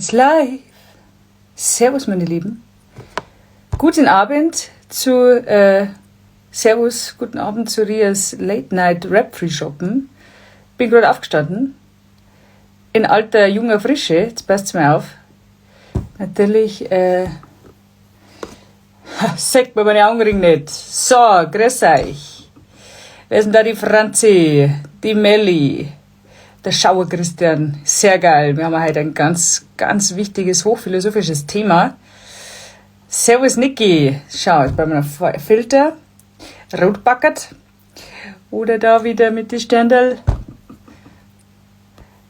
Jetzt live. Servus, meine Lieben. Guten Abend zu Servus, guten Abend zu Rias Late Night Rap Free Shoppen. Bin gerade aufgestanden. In alter, junger Frische. Jetzt passt's mir auf. Natürlich, sagt mir meine Augenringe nicht. So, grüß euch. Wer ist denn da die Franzi? Die Melli? Der Schauer Christian. Sehr geil. Wir haben heute ein ganz, ganz wichtiges, hochphilosophisches Thema. Servus Niki. Schau, jetzt brauchen wir noch Filter. Rotbackert. Oder da wieder mit den Sterndal.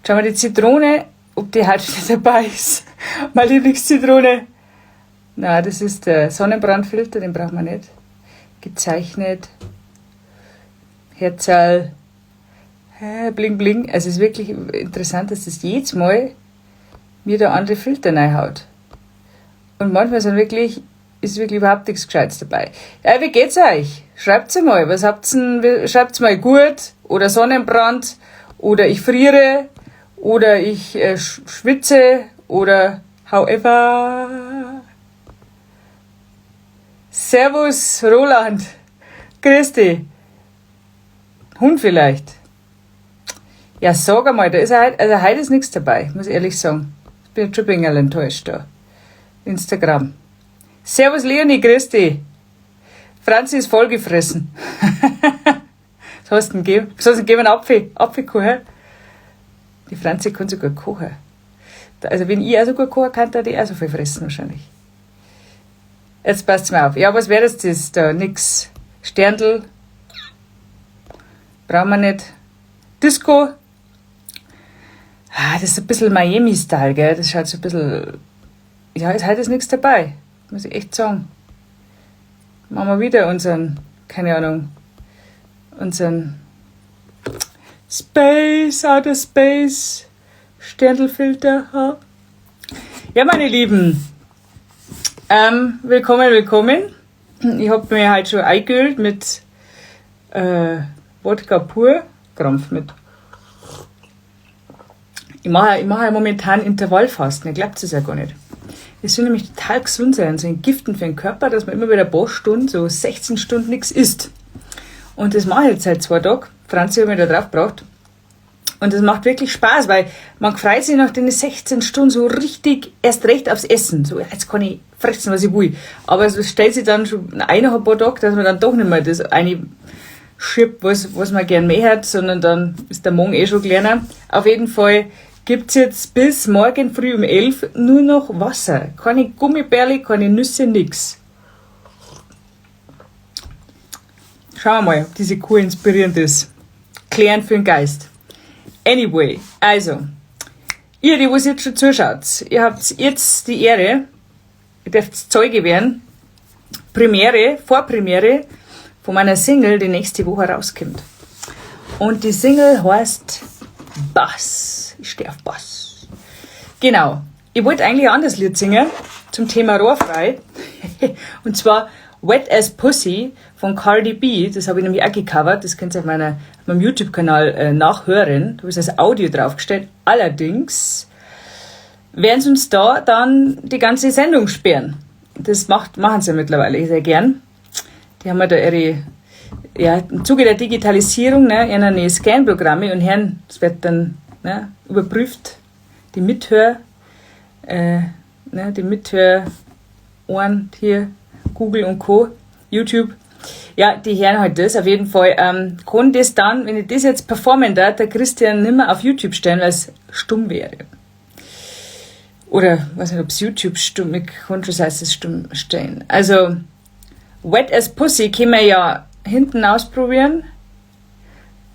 Schauen wir die Zitrone, ob die heute wieder dabei ist. Meine Lieblingszitrone. Na, das ist der Sonnenbrandfilter, den brauchen wir nicht. Gezeichnet. Herzal. Bling bling. Also es ist wirklich interessant, dass das jedes Mal mir da andere Filter reinhaut. Und manchmal ist wirklich überhaupt nichts Gescheites dabei. Ja, wie geht's euch? Schreibt's mal, was habt's denn, schreibt's mal gut oder Sonnenbrand oder ich friere oder ich schwitze oder however. Servus Roland, grüß dich. Hund vielleicht. Ja, sag einmal, da ist heute, also heute ist nichts dabei, muss ich ehrlich sagen. Ich bin jetzt schon ein bisschen enttäuscht da. Instagram. Servus Leonie, grüß dich. Franzi ist vollgefressen. Was hast du denn gegeben? Was hast du denn gegeben? Apfel, Apfelkuchen? Die Franzi kann sogar kochen. Also wenn ich auch so gut kochen kann, dann die auch so viel fressen wahrscheinlich. Jetzt passt's mir auf. Ja, was wäre das, das da? Nix. Sterndl. Brauchen wir nicht. Disco. Ah, das ist ein bisschen Miami-Style, gell? Das schaut so ein bisschen... Ja, ist heute ist nichts dabei. Muss ich echt sagen. Machen wir wieder unseren, keine Ahnung, unseren Space, Outer Space, Sterndelfilter. Ha. Ja, meine Lieben, willkommen, willkommen. Ich hab mir halt schon eingeölt mit Wodka pur, Krampf mit. Ich mache ja momentan Intervallfasten, ihr glaubt es ja gar nicht. Das soll nämlich total gesund sein, so entgiften für den Körper, dass man immer wieder ein paar Stunden, so 16 Stunden nichts isst. Und das mache ich jetzt seit 2 Tagen. Franzi hat mich da drauf gebracht. Und das macht wirklich Spaß, weil man freut sich nach den 16 Stunden so richtig erst recht aufs Essen. So, jetzt kann ich fressen, was ich will. Aber es stellt sich dann schon ein nach ein paar Tagen, dass man dann doch nicht mehr das eine schiebt, was man gern mehr hat, sondern dann ist der Magen eh schon kleiner. Auf jeden Fall gibt's jetzt bis morgen früh um 11 nur noch Wasser. Keine Gummibärli, keine Nüsse, nix. Schauen wir mal, ob diese Kur inspirierend ist. Klärend für den Geist. Anyway, also, ihr, die was jetzt schon zuschaut, ihr habt jetzt die Ehre, ihr dürft Zeuge werden, Premiere, Vorpremiere von meiner Single, die nächste Woche rauskommt. Und die Single heißt Bass. Ich stehe auf Bass. Genau. Ich wollte eigentlich ein anderes Lied singen zum Thema Rohrfrei. Und zwar Wet as Pussy von Cardi B. Das habe ich nämlich auch gecovert. Das könnt ihr auf meinem YouTube-Kanal nachhören. Da ist das Audio draufgestellt. Allerdings werden sie uns da dann die ganze Sendung sperren. Das machen sie mittlerweile sehr gern. Die haben ja da ihre, ja, im Zuge der Digitalisierung, ne, ihre neuen Scan-Programme und Herren, das wird dann, ne, überprüft, die Mithör ne, die Mithörohren hier, Google und Co., YouTube. Ja, die hören halt das auf jeden Fall. Kann das dann, wenn ich das jetzt performen darf, der Christian nimmer auf YouTube stellen, weil's stumm wäre. Oder, weiß nicht, ob's YouTube stumm, ich kann schon sein, dass es stumm stellen. Also, Wet as Pussy können wir ja hinten ausprobieren.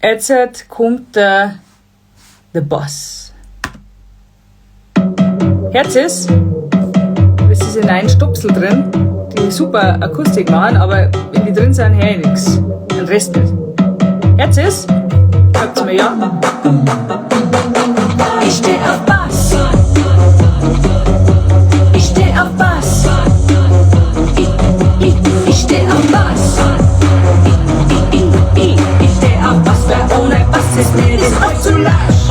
Jetzt kommt der The Boss. Herz ist, es ist in einen Stupsel drin, die super Akustik machen, aber wenn die drin sind, hör ich nix. Den Rest nicht. Herz ist, sagt's mir ja. Ich steh auf Bass. Ich steh auf Bass. Ich steh auf Bass. Ich steh auf Bass. Wer ohne Bass ist, mir das euch zu lasch.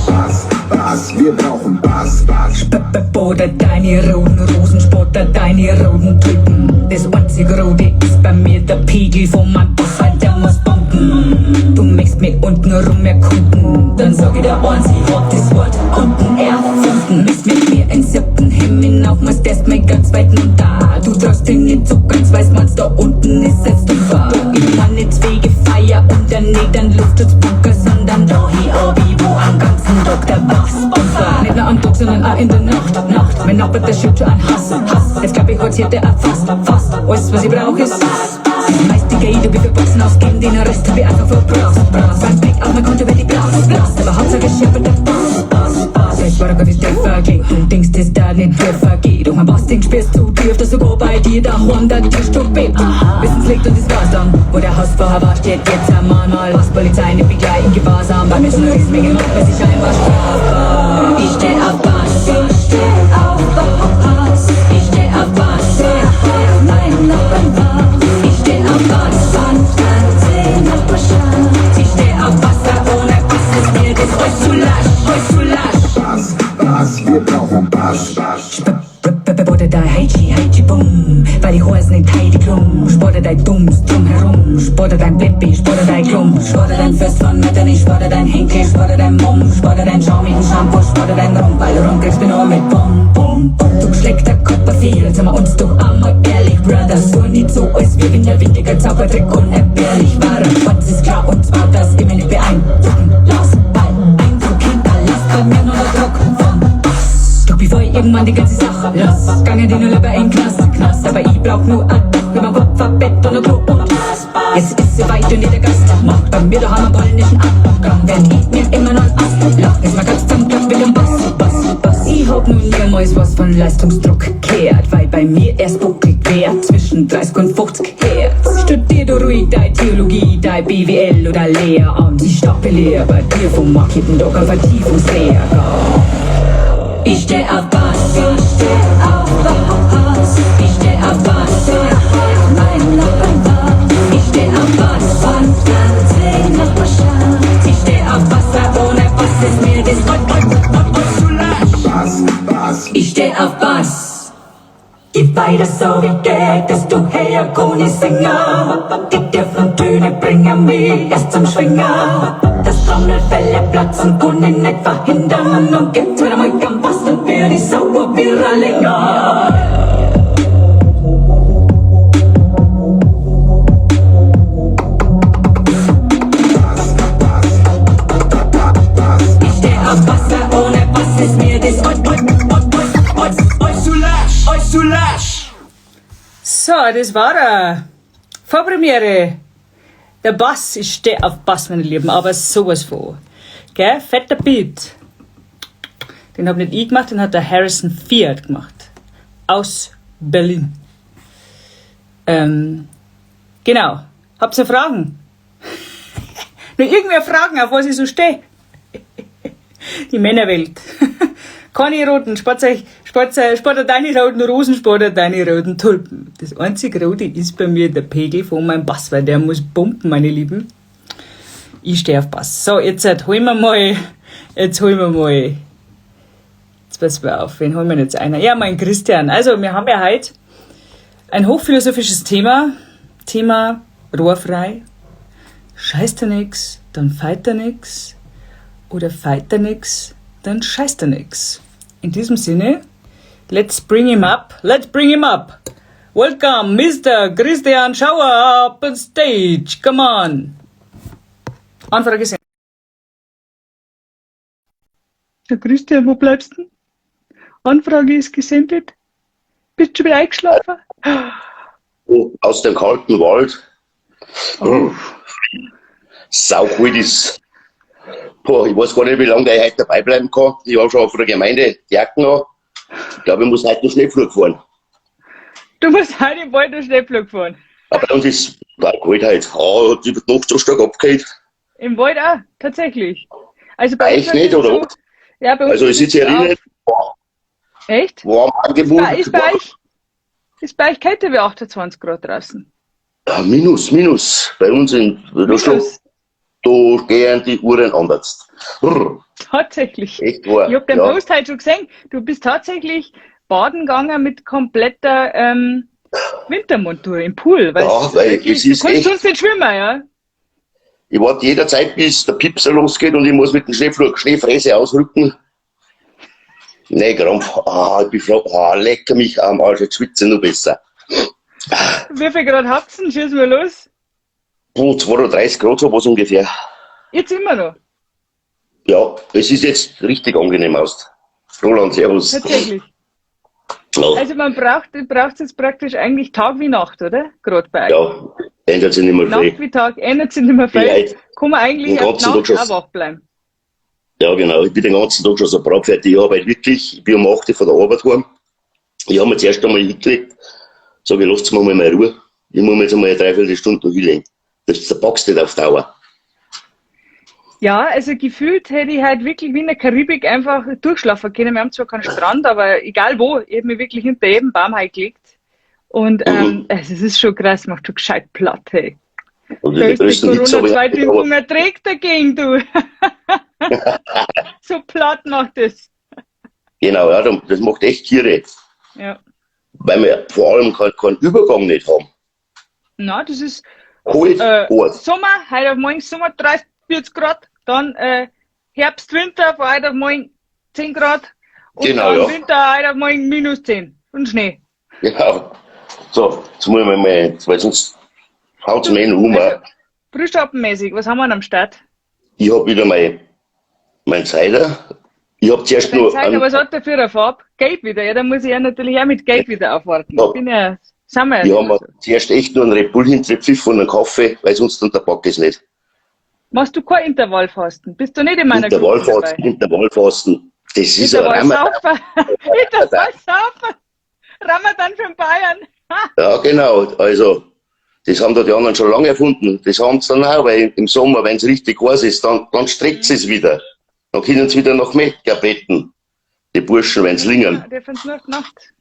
Bass, Bass, wir brauchen brauchen Bass, Bass. Spotter deine roten Rosen, spotter deine roten Tulpen. Das einzige Rote ist bei mir der Pegel von meinem Bass, weil der muss pumpen. Du möchtest mich unten rum erkunden, dann sag ich dir eins, ich hab das Wort unten erfunden. Möchtest mit mir in siebten Himmel hinauf, musst erst mal ganz weit runter. Du traust dir nicht so ganz, weißt man's, da unten ist es dumpfer. Ich mein nicht Fegefeier und dann nicht ein Luftschutzbunker, sondern da hier obi, wo am ganzen Tag der Bass pumpt. Nicht nur am Tag, sondern auch in der Nacht, Nacht. Mein Nachbar, der schürt schon an Hass, Hass. Jetzt glaub ich, hat's hier der erfasst, fast. Alles, was ich brauch, ist Bass, Bass. Das meiste Geld hab ich für Boxen ausgegeben, den Rest hab ich einfach verbraucht, braucht. Beim Blick auf mein Konto werd ich blass, blass. Aber Hauptsache scheppert der Bass, Bass, Bass. Es war doch, wie's tiefer geht. Du denkst, dass da nicht tiefer geht. Doch mein Bass, den spürst du tief, dass sogar bei dir daheim der Tischtuch bebt. Wissen's liegt und das war's dann. Wo der Hausfahrer war, steht jetzt ein Mahnmal. Was Polizei nicht begleiten, Gewahrsam. Bei mir so eine Riesenmenge macht, was ich scheinbar strafbar. Ich steh auf Bass, ich steh auf Bass. Ich steh auf Bass, mein Nachbarn war. Ich steh auf Bass, ganze Nachbarschaft. Ich steh auf Wasser, ohne Bass ist mir das alles zu lasch, alles zu lasch. Bass, Bass, wir brauchen Bass, Bass. Spotter dein Heitschi, Heitschi, Bum, weil ich heiß nicht Heidi Klum. Spotter dein dummes Drumherum, spotter dein Pippi, spotter dein Klump, spotter dein Fürst von Metternich, spotter dein Henkel, spotter dein Mumm, spotter dein Schaum mit dem Shampoo, spotter dein Rum, weil Rum kriegst du nur mit Bum, Bum, Bum. Du geschleckter Copperfield, sind wir uns doch einmal ehrlich, Brother, so nicht so, als wir wenn der windiger Zaubertrick unerklärlich war. Was ist klar und zwar, dass ich mich nicht beeindrucken lass, weil Eindruck hinterlässt bei mir nur der Druck vom Bass. Doch bevor ich irgendwann die ganze Sache lass, gange die nur lieber in Knast, Knast. Aber ich brauch nur ein Dach über dem Kopf, ein Bett und ein Klo und jetzt ist sie weit und jeder Gast macht bei mir daheim einen polnischen Abgang. Während ich mir immer noch ein Ast lach, ist mein ganz zum Klapp mit dem Bass, Bass, Bass. Ich hab nun niemals was von Leistungsdruck gehört, weil bei mir erst buckelt wer zwischen 30 und 50 Hertz. Studier du ruhig deine Theologie, dein BWL oder Lehramt. Ich stapel lieber dir vom markierten Dog auf Vertiefungslehrgang. Ich steh auf Bass, ich steh auf Bass, ich steh auf Bass, mein Nachbarn war. Ich steh auf Bass, ganze Nachbarschaft. Ich steh auf Wasser, ohne Bass ist mir das zu lasch. Bass, Bass. Ich steh auf Bass. Geh weiter so wie geht, desto höher kann ich singen. Die tiefen Töne bringen mich erst zum Schwingen. Das Trommelfelle platzen kann ich nicht verhindern. Und gibt's wieder mal keinen Bass, dann werd ich sauer wie ein Länger. Bass, Bass, Bass. Ich steh auf Wasser, ohne Bass ist mir das zu lasch, euch zu lasch. So, das war er. Vorpremiere. Der Bass, ich steh auf Bass, meine Lieben, aber sowas von. Gell? Fetter Beat. Den hab nicht ich gemacht, den hat der Harrison Fiat gemacht. Aus Berlin. Genau. Habt ihr Fragen? Nur irgendwer Fragen, auf was ich so stehe? Die Männerwelt. Keine roten, spart euch, spart, spart deine roten Rosen, spart deine roten Tulpen. Das einzige Rote ist bei mir der Pegel von meinem Bass, weil der muss pumpen, meine Lieben. Ich stehe auf Bass. So, jetzt holen wir mal, jetzt holen wir mal, jetzt pass mal auf, wen holen wir denn jetzt einer? Ja, mein Christian. Also, wir haben ja heute ein hochphilosophisches Thema, Thema rohrfrei. Scheißt er nix, dann feit er nix. Oder feit er nix, dann scheißt er nix. In diesem Sinne, let's bring him up, let's bring him up. Welcome, Mr. Christian Schauer up on stage. Come on. Anfrage gesendet. Der Christian, wo bleibst du denn? Anfrage ist gesendet. Bist du schon wieder eingeschlafen? Aus dem kalten Wald. Oh. Saukalt ist. Boah, ich weiß gar nicht, wie lange ich heute dabei bleiben kann. Ich war schon von der Gemeinde die Jacken an. Ich glaube, ich muss heute noch Schneepflug fahren. Du musst heute im Wald noch Schneepflug fahren. Aber bei uns ist total kalt heute. Oh, die wird noch so stark abgekühlt. Im Wald auch, tatsächlich. Also bei Bei uns euch nicht, ist es oder so, was? Ja, bei uns Also ich ist sitze es hier auch drinnen. Echt? Warm angebunden. Ist bei euch kälter wie 28 Grad draußen? Ja, minus, minus. Bei uns in Minus. Da gehen die Uhren anders. Brr, Tatsächlich. echt wahr. Ich hab den Ja. Post heute schon gesehen. Du bist tatsächlich baden gegangen mit kompletter Wintermontur im Pool. Weil Ja, es weil wirklich, es ist du kannst echt- sonst nicht schwimmen, ja? Ich warte jederzeit, bis der Pipser losgeht und ich muss mit dem Schneepflug, Schneefräse ausrücken. Nee, Krampf. Ah, ich bin froh. Ah, lecker mich am Arsch, jetzt schwitze ich noch besser. Wie viel Grad habt's denn? Schießen wir los. Puh, 32 Grad, so was ungefähr. Jetzt immer noch. Ja, es ist jetzt richtig angenehm aus. Roland, servus. Tatsächlich. Ja, Also man braucht jetzt praktisch eigentlich Tag wie Nacht, oder? Gerade bei euch. ja, ändert sich nicht mehr Nacht viel. wie Tag ändert sich nicht mehr viel. Vielleicht Kann man eigentlich den auf ganzen Tag Nacht schon- auch wach bleiben. Ja, genau. Ich bin den ganzen Tag schon so brabfertig. Ich arbeite wirklich. Ich bin um 8 Uhr von der Arbeit heim. Ich habe mir zuerst einmal hingelegt. Sag ich, lasst mir mal meine Ruhe. Ich muss mir jetzt einmal eine Dreiviertelstunde noch hinlegen. Das packst du nicht auf Dauer. Ja, also gefühlt hätte ich halt wirklich wie in der Karibik einfach durchschlafen können. Wir haben zwar keinen Strand, aber egal wo, ich hätte mich wirklich hinter jedem Baum gelegt. Und also es ist schon krass, macht schon gescheit platt, hey. Und Da die ist die größten Hitze habe ich Corona-Zweitimpfung erträgt dagegen, du. So platt macht es. Genau, ja, das macht echt Tiere. Ja. Weil wir vor allem keinen Übergang nicht haben. Na, das ist Kalt, heiß. Sommer, heute auf morgen Sommer 30, 40 Grad, dann Herbst, Winter, von heute auf morgen 10 Grad und Genau, dann ja. Winter, heute auf morgen minus 10 und Schnee. Genau. So, jetzt muss ich mal, weil sonst haut's mir eh noch um. Also, frühstappenmäßig, was haben wir denn am Start? Ich hab wieder mein Cider. Ich hab zuerst Dein nur Cider, einen, was hat der für eine Farbe? Gelb wieder, ja, da muss ich ja natürlich auch mit Gelb wieder aufwarten. Ja. Ich bin ja, sind wir ja ich nicht hab mir so. zuerst echt nur einen Red Bull hintergepfiffen und einen Kaffee, weil sonst dann der Pack ist nicht. Machst du kein Intervallfasten? Bist du nicht in meiner Gruppe Intervallfasten, dabei? Intervallfasten, das ist ein Ramadan. Intervallsaufen. Intervallsaufen. Ramadan für Bayern. Ja, genau. Also, das haben da die anderen schon lange erfunden. Das haben sie dann auch, weil im Sommer, wenn es richtig heiß ist, dann streckt es wieder. Dann können sie wieder nach Mekka beten. Die Burschen, wenn sie lingern. Ja, dürfen sie nur Nacht.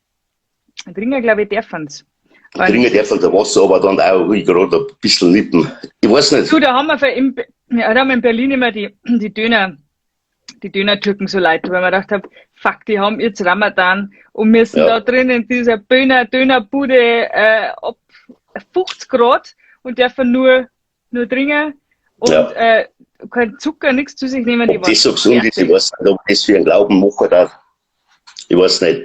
Trinken, glaube ich, dürfen sie. Trinken dürfen der Wasser, aber dann auch ruhig gerade ein bisschen nippen. Ich weiß nicht. Du, da haben wir, ja, da haben wir in Berlin immer die Döner-Türken so leid, weil man gedacht hab, fuck, die haben jetzt Ramadan und müssen da drin in dieser Dönerbude ab 50 Grad und dürfen nur trinken und kein Zucker, nichts zu sich nehmen. Die Ob das so waren gesund ist, ich fertig. weiß nicht, ob das für einen Glauben machen darf. Ich weiß nicht.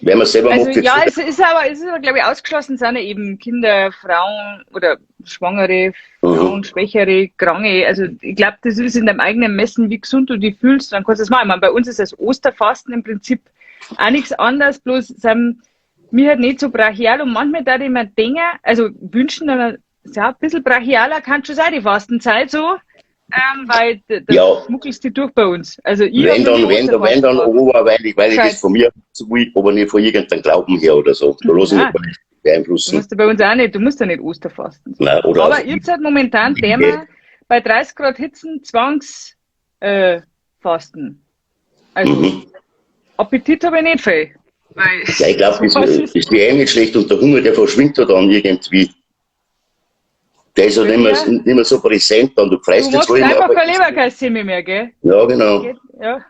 Wenn man selber Also, macht, jetzt ja, es ist aber, glaube ich, ausgeschlossen sind ja eben Kinder, Frauen oder Schwangere, Frauen, Schwächere, Kranke. Also ich glaube, das ist in deinem eigenen Messen, wie gesund du dich fühlst, dann kannst du das machen. Ich meine, bei uns ist das Osterfasten im Prinzip auch nichts anderes, bloß sind mir halt nicht so brachial und manchmal da ich mir denke, also wünschen dann, ja, ein bisschen brachialer kann schon sein, die Fastenzeit so, weil da schmuggelst du durch bei uns. Also ich Wenn hab dann, noch nie wenn dann, wenn dann, Osterfasten aber weil ich das Scheiße. von mir so will, aber nicht von irgendeinem Glauben her oder so. Da lass ich mich Nein. gar nicht beeinflussen. Du musst ja bei uns auch nicht, du musst ja nicht Osterfasten. Nein, oder aber auch jetzt halt momentan Thema bei 30 Grad Hitzen Zwangsfasten. Fasten. Also Appetit habe ich nicht viel. Weil Ja, ich glaub, das was ist ist mir eh nicht schlecht und der Hunger, der verschwindet ja dann irgendwie. Der ist ja nicht mehr so präsent dann. Du freust Du dich machst zwar immer, einfach aber kein Leberkässemmel mehr, gell? Ja, genau. Geht, ja.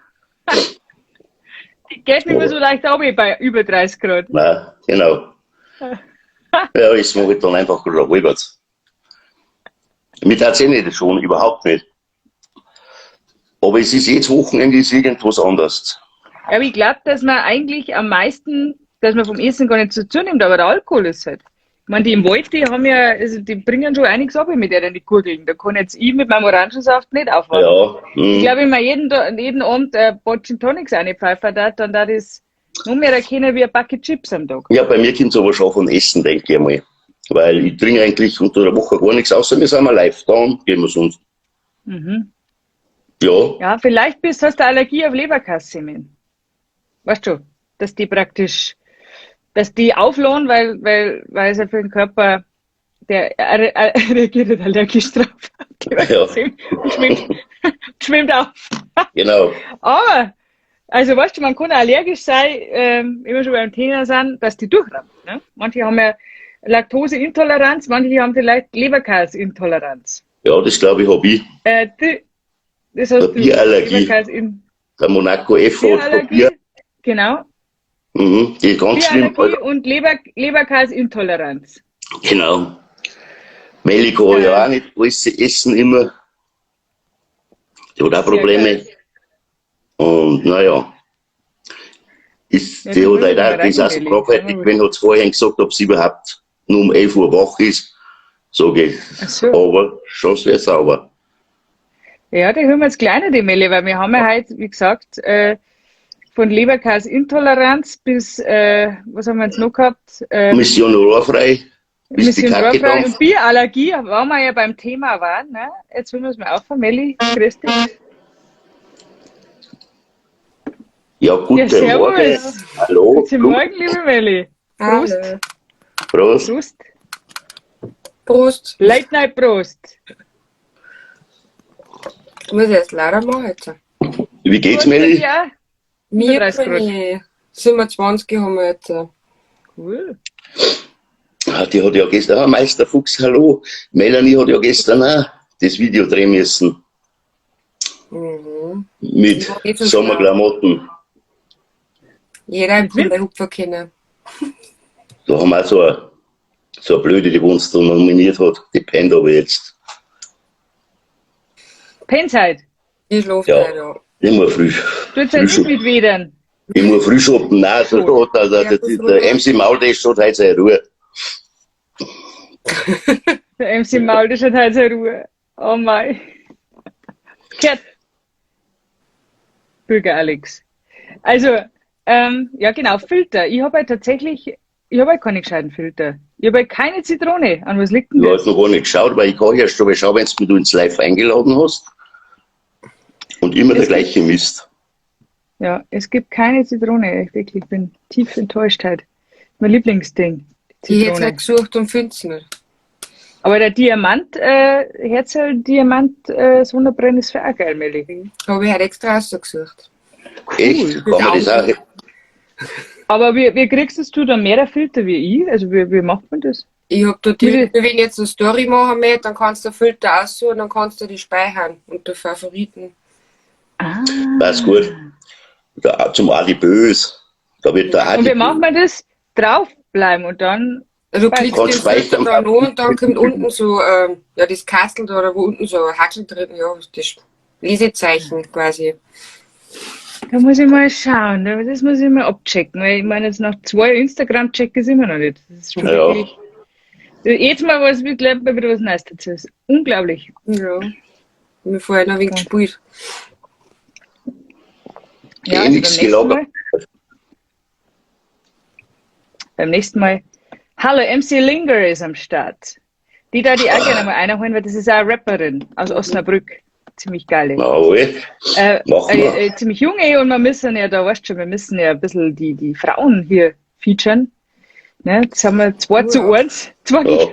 Die geht nicht mehr so leicht runter bei über 30 Grad. Nein, genau. Ja, das mache ich dann einfach gerade rückwärts. Mir tat's eh nicht schon, überhaupt nicht. Aber es ist jedes Wochenende ist irgendwas anderes. Ja, aber ich glaub, dass man eigentlich am meisten, dass man vom Essen gar nicht so zunimmt, aber der Alkohol ist halt. Ich meine, die im Wald, die haben ja, also die bringen schon einiges ab mit deren die Gurgeln. Da kann jetzt ich mit meinem Orangensaft nicht aufwachen. Ich glaub, wenn man jeden Abend ein paar Gin Tonics reinpfeifen darf, dann darf das nur mehr erkennen wie ein Packet Chips am Tag. Ja, bei mir kommt's aber schon von Essen, denke ich einmal. Weil ich trinke eigentlich unter der Woche gar nichts, außer wir sind mal live, dann gehen wir's uns. Ja. Ja, vielleicht hast du Allergie auf Leberkässemmeln. Weißt du, dass die praktisch, dass die auflohnen, weil es ja für den Körper, der reagiert nicht allergisch drauf. Und schwimmt auf. Aber, also weißt du, man kann auch allergisch sein, immer schon beim Thema sind, dass die durchrammen. Ne? Manche haben ja Laktoseintoleranz, manche haben vielleicht Leberkäseintoleranz. Ja, das glaube ich, habe ich. Das hast Eine du. Bierallergie. Leberkäse in Der Monaco F hat Bierallergie. Bier. Genau. Mhm, die ist ganz schlimm. Bierallergie und Leberkäseintoleranz. Genau. Melli kann ja auch nicht alles essen immer. Die hat auch Probleme. geil. Und naja. Ist, Ja, die die hat muss halt ich auch, mal die ist auch so rein, Melli. brauchfertig gewesen, hat vorhin gesagt, ob sie überhaupt nur um 11 Uhr wach ist. Sag ich. Ach so. Aber schon sehr sauber. Ja, die hören wir jetzt gleich noch, die Melli, weil wir haben ja heute, wie gesagt, von Leberkäseintoleranz bis, was haben wir jetzt noch gehabt? Mission rohrfrei, bis die Mission Kacke Rohrfrei und dampft. Bierallergie, weil wir ja beim Thema waren. Ne? Jetzt holen wir es mal auf, Melli. Grüß dich. Ja, guten Ja, servus. Morgen. Hallo. Guten Morgen, liebe Melli. Prost. Hallo. Prost. Prost. Prost. Late Night Prost. Muss ich erst leider machen jetzt. Wie geht's, Melli? Ja. Mir 35 bin ich 27 haben wir jetzt. Cool. Ah, die hat ja gestern, ah, Meister Fuchs, hallo. Melanie hat ja gestern auch das Video drehen müssen. Mhm. Mit Ja, geht schon Sommerklamotten. Jeder im Bruder hupfen können. Da haben wir auch so eine Blöde, die uns da nominiert hat. Die pennt aber jetzt. Pennzeit. Ich schlafe Ja. heute, ja. Ich muss früh, Du halt nicht mit Wedern. ich muss früh shoppen. Nein, da hat Ja, der MC Maultisch hat heute seine Ruhe. Der MC Maultisch hat heute seine Ruhe. Oh mein. Kehrt. Bürger Alex. Also, ja genau, Filter. Ich habe halt tatsächlich, ich habe halt keine gescheiten Filter. Ich habe halt keine Zitrone. An was liegt denn Du das? hast noch gar nicht geschaut, weil ich kann erst schon mal schauen, wenn du mich ins Live eingeladen hast. Und immer der gleiche Mist. Ja, es gibt keine Zitrone. Ich wirklich bin tief enttäuscht halt. Mein Lieblingsding. Die Ich hätte Zitrone. halt gesucht und finde es nicht. Aber der Diamant, Herzl Diamant, Sonnenbrenn ist für auch geil, Melli. Habe ich halt extra rausgesucht. Echt? Kann man das auch? Aber wie kriegst das du dann mehr Filter wie ich? Also wie macht man das? Ich hab da die, Wie- wenn ich jetzt eine Story machen möchte, dann kannst du Filter aussuchen, dann kannst du die speichern unter Favoriten. Ah. Passt gut. Da, zum Adi Bös. Da wird der Und Adi wie macht man das? Draufbleiben und dann. Also du Kannst klickst den Filter speichern. dann an und dann kommt unten so, ja, das Kastel da, oder wo unten so ein Hackel drin, ja, das Lesezeichen quasi. Da muss ich mal schauen. Das muss ich mal abchecken. Weil ich meine, jetzt nach 2 Instagram-Check ist immer noch nicht. Das ist schon Ja. wirklich. Jetzt mal was, lernt man wieder was Neues dazu. Das ist unglaublich. Ja. Ich hab vorher noch ein wenig gespielt. Ja, Eh also nix gelagert. Beim nächsten Mal. Hallo, MC Linger ist am Start. Die da die auch gerne mal einholen, weil das ist auch eine Rapperin aus Osnabrück. Ziemlich geile. Jawohl. Machen wir. Ziemlich junge und wir müssen ja da, weißt du schon, wir müssen ja ein bisschen die Frauen hier featuren. Ne? Jetzt haben wir 2-1. Zwei Ja.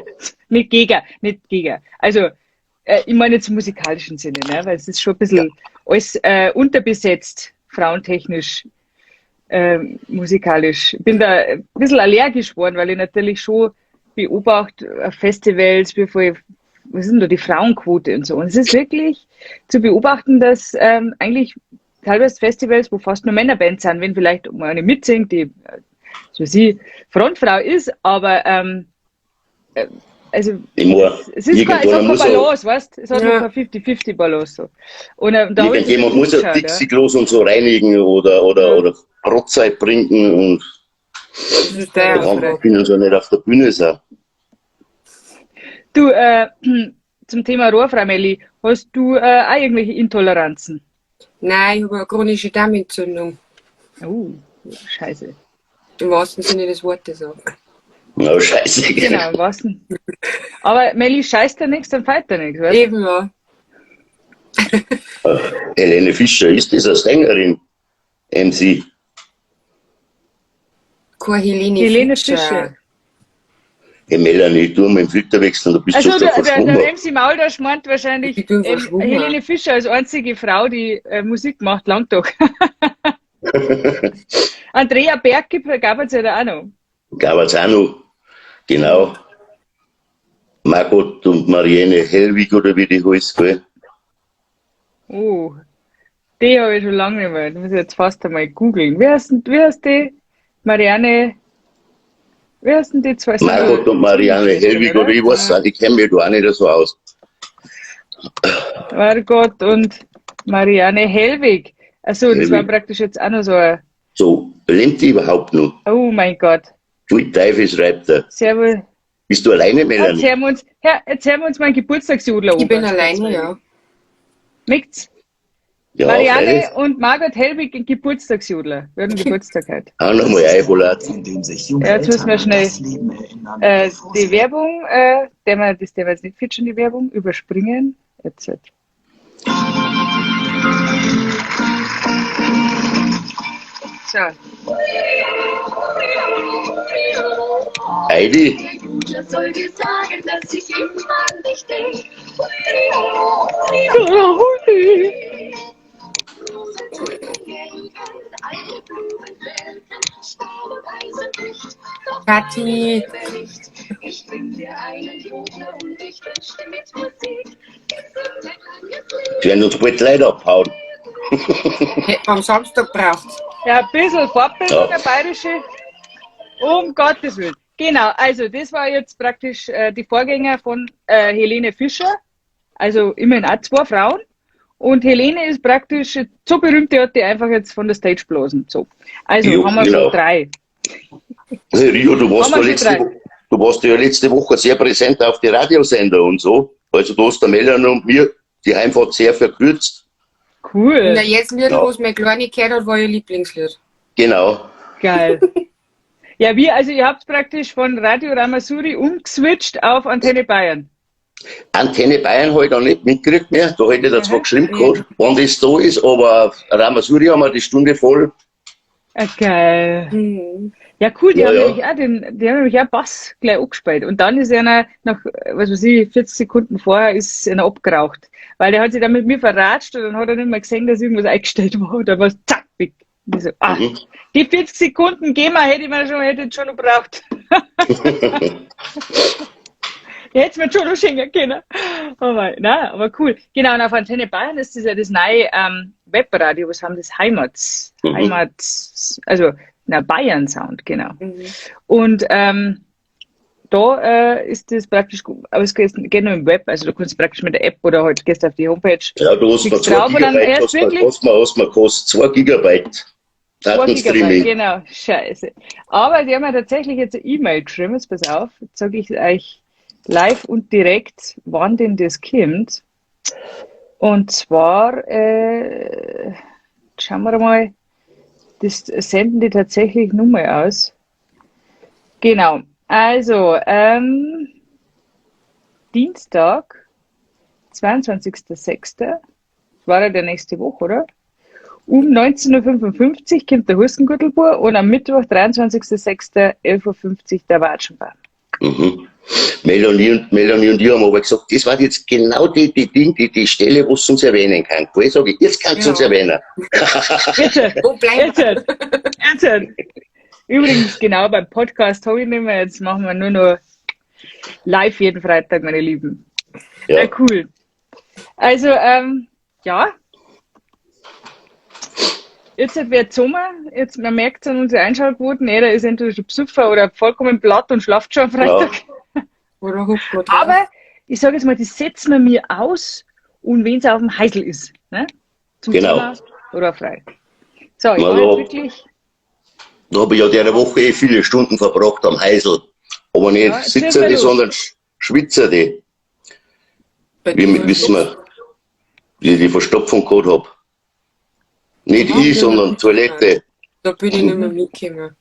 Nicht gegen, nicht gegen. Also, ich meine jetzt im musikalischen Sinne, ne? Weil es ist schon ein bisschen alles unterbesetzt, frauentechnisch, musikalisch. Ich bin da ein bisschen allergisch geworden, weil ich natürlich schon beobachte, auf Festivals, wie viel, was ist denn da die Frauenquote und so. Und es ist wirklich zu beobachten, dass eigentlich teilweise Festivals, wo fast nur Männerbands sind, wenn vielleicht mal eine mitsingt, die so wie sie Frontfrau ist, aber also Ich muss, es ist kein, es hat irgendwann keine muss auch, Balance, weißt du? Es hat Ja. noch keine 50-50-Balance. So. Und, da hab ich irgendjemand muss ja geschaut, ja. Dixie-Klos und so reinigen oder Brotzeit bringen und Das ist der da Auftrag. können sie ja nicht auf der Bühne sein. Du, zum Thema Rohrfrei, Melli, hast du auch irgendwelche Intoleranzen? Nein, ich habe eine chronische Darmentzündung. Oh, scheiße. Im wahrsten Sinne des Wortes auch. Na, scheiße. Genau, im wahrsten. Aber Melli, scheißt ja nichts, dann feiert er nichts, weißt du? Eben, ja. Helene Fischer, ist das eine Sängerin? MC. Keine Helene, Helene Fischer. Fischer. Hey Melanie, du mal im Filter wechseln, du bist Also schon der verschwommen. MC Maultasch meint wahrscheinlich, Ich bin verschwommen. Helene Fischer als einzige Frau, die Musik macht, Langtag. Andrea Berg gab es ja da auch noch. Gab es auch noch. Genau. Margot und Marianne Hellwig oder wie die heißt, gell? Oh, die habe ich schon lange nicht mehr. Da muss ich jetzt fast einmal googeln. Wie heißt die? Marianne, wie heißt denn die zwei? Margot und Marianne Hellwig oder ich weiß auch, ich kenne mich da auch nicht so aus. Margot und Marianne Hellwig. Also das war praktisch jetzt auch noch so ein. So, lebt die überhaupt noch? Oh mein Gott. Pfui Teufel, schreibt er. Servus. Bist du alleine, Melanie? Jetzt hören wir uns, ja, jetzt hören wir uns mal einen Geburtstagsjodler Ich bin alleine, ja. Möcht's? Ja, Marianne freilich. und Margot Hellwig, Geburtstagsjodler. Wir hatten Geburtstag heute. Auch nochmal Eibolat. In dem sich junge Ja, jetzt müssen wir Eltern an schnell das Leben erinnern, bevor die sie Werbung, das der wir jetzt nicht featuren, die Werbung, überspringen. Jetzt. So. Heidi, Der Jodler soll dir sagen, dass ich immer an dich denk. Kathi. Ich bring dir einen Jodler und ich wünsch dir mit Musik gesund ein langes Leben. die werden uns bald Leute abhauen. Hätten wir am Samstag braucht. Ja, ein bisschen Fortbildung, Ja. eine bayerische. Um Gottes Willen. Genau, also das war jetzt praktisch die Vorgänger von Helene Fischer. Also immerhin auch zwei Frauen. Und Helene ist praktisch so berühmt, die hat die einfach jetzt von der Stage blasen. So. Also Jo, haben wir genau. schon drei. Hey, Rio, du warst, Haben da wir schon letzte, drei. Du warst ja letzte Woche sehr präsent auf die Radiosender und so. Also du hast der Melanie und mir die Heimfahrt sehr verkürzt. Cool. Na, jetzt Lied, Ja. wo es meine Kleine gehört hat, war ihr Lieblingslied. Genau. Geil. Ja, wir, also ihr habt praktisch von Radio Ramasuri umgeswitcht auf Antenne Bayern. Antenne Bayern habe ich da nicht mitgekriegt mehr. Da hätte ich da zwar geschrieben gehabt, wann das da ist, aber Ramasuri haben wir die Stunde voll. Ah, geil. Mhm. Ja, cool, die Ja, haben ja. nämlich auch den, die haben nämlich auch Bass gleich angespielt. Und dann ist einer nach, was weiß ich, 40 Sekunden vorher ist einer abgeraucht. Weil der hat sich dann mit mir verratscht und dann hat er nicht mehr gesehen, dass irgendwas eingestellt war. Und dann war es zack, weg. Und ich so, ah, die 40 Sekunden GEMA hätte ich mir schon, hätte ich schon noch gebraucht. Die hätte mir schon noch schenken können. Oh mein, nein, aber cool. Genau, und auf Antenne Bayern ist das ja das neue Webradio, was haben das? Heimat, Heimat, also na, Bayern Sound, genau. Und da ist das praktisch, aber es geht nur im Web, also du kannst praktisch mit der App oder halt gehst auf die Homepage. Ja, du hast mir Klickst 2 drauf und dann Gigabyte, erst hast mir, wirklich hast mir, hast mir kostet 2 Gigabyte 2 Gigabyte, Datenstreaming. genau, scheiße. Aber die haben ja tatsächlich jetzt eine E-Mail geschrieben, jetzt pass auf, jetzt sage ich euch live und direkt, wann denn das kommt. Und zwar, schauen wir mal, das senden die tatsächlich nur mal aus. Genau, also Dienstag, 22.06., das war ja der nächste Woche, oder? Um 19.55 Uhr kommt der Hustengürtelbur und am Mittwoch, 23.06., 11.50 Uhr der Watschenbahn. Mhm. Melanie und ich haben aber gesagt, das war jetzt genau die Ding, die Stelle, wo es uns erwähnen kann. Gell, sag ich, jetzt kannst du uns Ja. erwähnen. Jetzt, Wo bleibt jetzt, jetzt. Übrigens, genau, beim Podcast habe ich nicht mehr, jetzt machen wir nur noch live jeden Freitag, meine Lieben. Ja. Ja, cool. Also, ja. Jetzt wird Sommer, jetzt, man merkt es an unseren Einschaltquoten, jeder ist entweder schon Besucher oder vollkommen platt und schlaft schon am Freitag. Oder hupt man drauf? Aber ich sage jetzt mal, das setzen wir mir aus und wenn es auf dem Heisel ist. Ne? Zum Genau. Thema oder frei. So, ich Na war ja. jetzt wirklich. Da habe ich ja der Woche eh viele Stunden verbracht am Heisel. Aber nicht Ja, jetzt sitze sind wir die, los. sondern schwitze die. Bei Wie dir wissen wir, wie ich die Verstopfung gehabt hab. Nicht Ja, ich, ja. sondern Toilette. Da bin ich nicht mehr mitgekommen.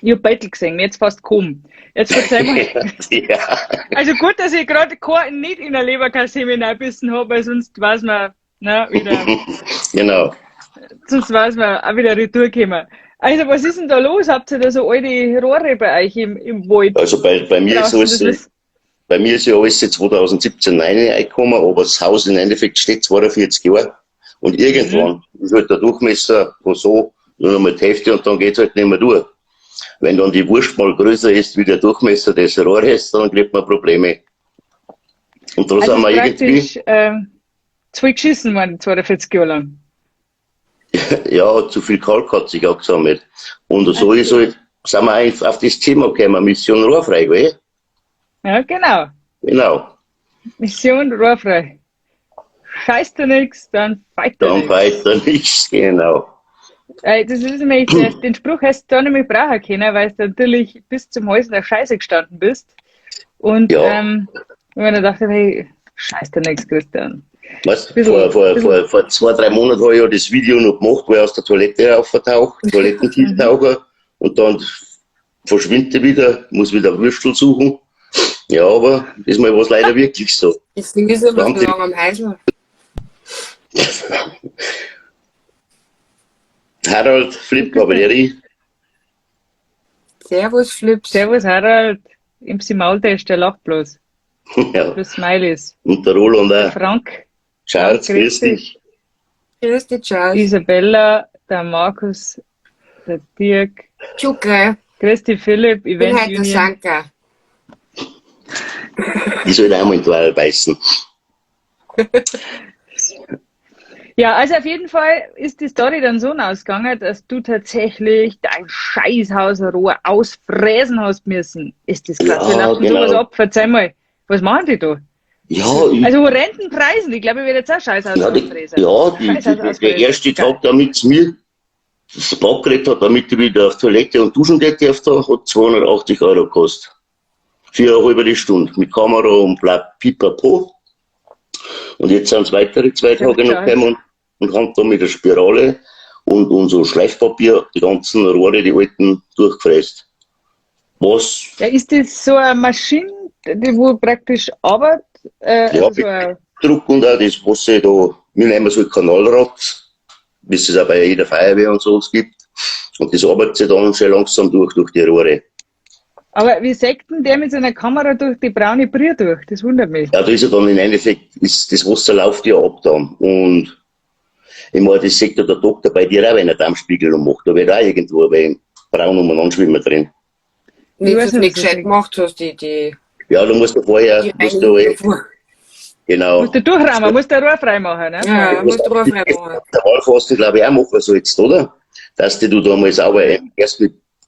Ich hab Beutel gesehen, mir jetzt fast kaum. Jetzt verzeih mal. Ja. Also gut, dass ich gerade nicht in der Leberkasse hineinbissen hab, weil sonst weiß man, ne, wieder, Genau. sonst weiß man auch wieder retour gekommen. Also was ist denn da los? Habt ihr da so alte Rohre bei euch im Wald? Also bei mir ist Draußen, alles, das ist- bei mir ist ja alles seit 2017 reingekommen, aber das Haus im Endeffekt steht 42 Jahre. Und irgendwann ist halt der Durchmesser von so nur noch mal die Hälfte und dann geht's halt nicht mehr durch. Wenn dann die Wurst mal größer ist wie der Durchmesser des Rohres, dann kriegt man Probleme. Und da Also sind wir irgendwie, praktisch zwei geschissen worden, 42 Jahre lang. Ja, zu viel Kalk hat sich auch gesammelt. Und so ist halt, sind wir eigentlich auf das Thema gekommen, Mission Rohrfrei, gell? Ja, genau. Genau. Mission rohrfrei. Scheiß dir nix, dann fight dir Dann nix. weiter nichts, genau. Das ist nämlich, den Spruch hast du da nämlich brauchen können, weil du natürlich bis zum Hals in der Scheiße gestanden bist. Und Ja. ich mir dann dachte, hey, scheiß dir nix, Christian. Weißt, Bisschen- bisschen- vor 2, 3 Monaten habe ich ja das Video noch gemacht, wo ich aus der Toilette auftauche, Toilettentieftaucher, und dann verschwinde ich wieder, muss wieder Würstel suchen. Ja, aber diesmal war es leider wirklich so. Deswegen ist er immer so Wahnsinn. lange am Häusl. Harald, Flip Cavalieri, Servus, Flips. Servus Harald, MC Maultasch, der lacht bloß. ja, Bloß Smileys. und der Roland auch. Frank, Charles, grüß grüß dich. dich. Grüß dich, Charles. Isabella, der Markus, der Dirk, Tschukke. grüß dich Philipp, Ich bin Event heute der Union. Sanka. Ich soll auch mal in die Wahl beißen. Ja, also auf jeden Fall ist die Story dann so ausgegangen, dass du tatsächlich dein Scheißhausrohr ausfräsen hast müssen. Ist das krass? Ja, Wie läuft denn genau. sowas ab? Verzeih mal. Was machen die da? Ja, ich, Also Rentenpreisen, ich glaube, ich werde jetzt auch Scheißhaus ja, die, ausfräsen. ja, die, Scheißhaus die, der ausfräsen. erste Tag, damit mir das Backgerät hat, damit ich wieder auf Toilette und duschen gehen durfte, hat 280 Euro gekostet. Für eine halbe Stunde mit Kamera und bla, pipapo. Und jetzt sind es weitere 2 Ja, Tage noch klar. gekommen und haben da mit der Spirale und so Schleifpapier die ganzen Rohre, die alten, durchgefräst. Was? Ja, ist das so eine Maschine, die wo praktisch arbeitet? Ja, Also so ein, Druck und auch das, was sie da, wir nehmen so ein Kanalrad, wie es auch bei jeder Feuerwehr und sowas gibt. Und das arbeitet sich dann schon langsam durch die Rohre. aber wie sägt denn der mit seiner Kamera durch die braune Brühe durch? Das wundert mich. Ja, da ist ja dann im Endeffekt, ist, das Wasser läuft ja ab dann. Und ich meine, das sieht ja der Doktor bei dir auch, wenn er Darmspiegelung macht. Da wird auch irgendwo ein wenig braun umeinander schwimmen drin. Nicht, Ich weiß dass du nicht, nicht was das gescheit ist. gemacht hast, die, Ja, da musst du vorher, die musst du, Reinigung davor. genau. Musst du durchrahmen, musst du Rohr frei machen, ne? Ja, musst du drauf reinmachen. Der Wahlfasten, glaube ich, auch machen sollst, oder? Dass die du da mal sauber erst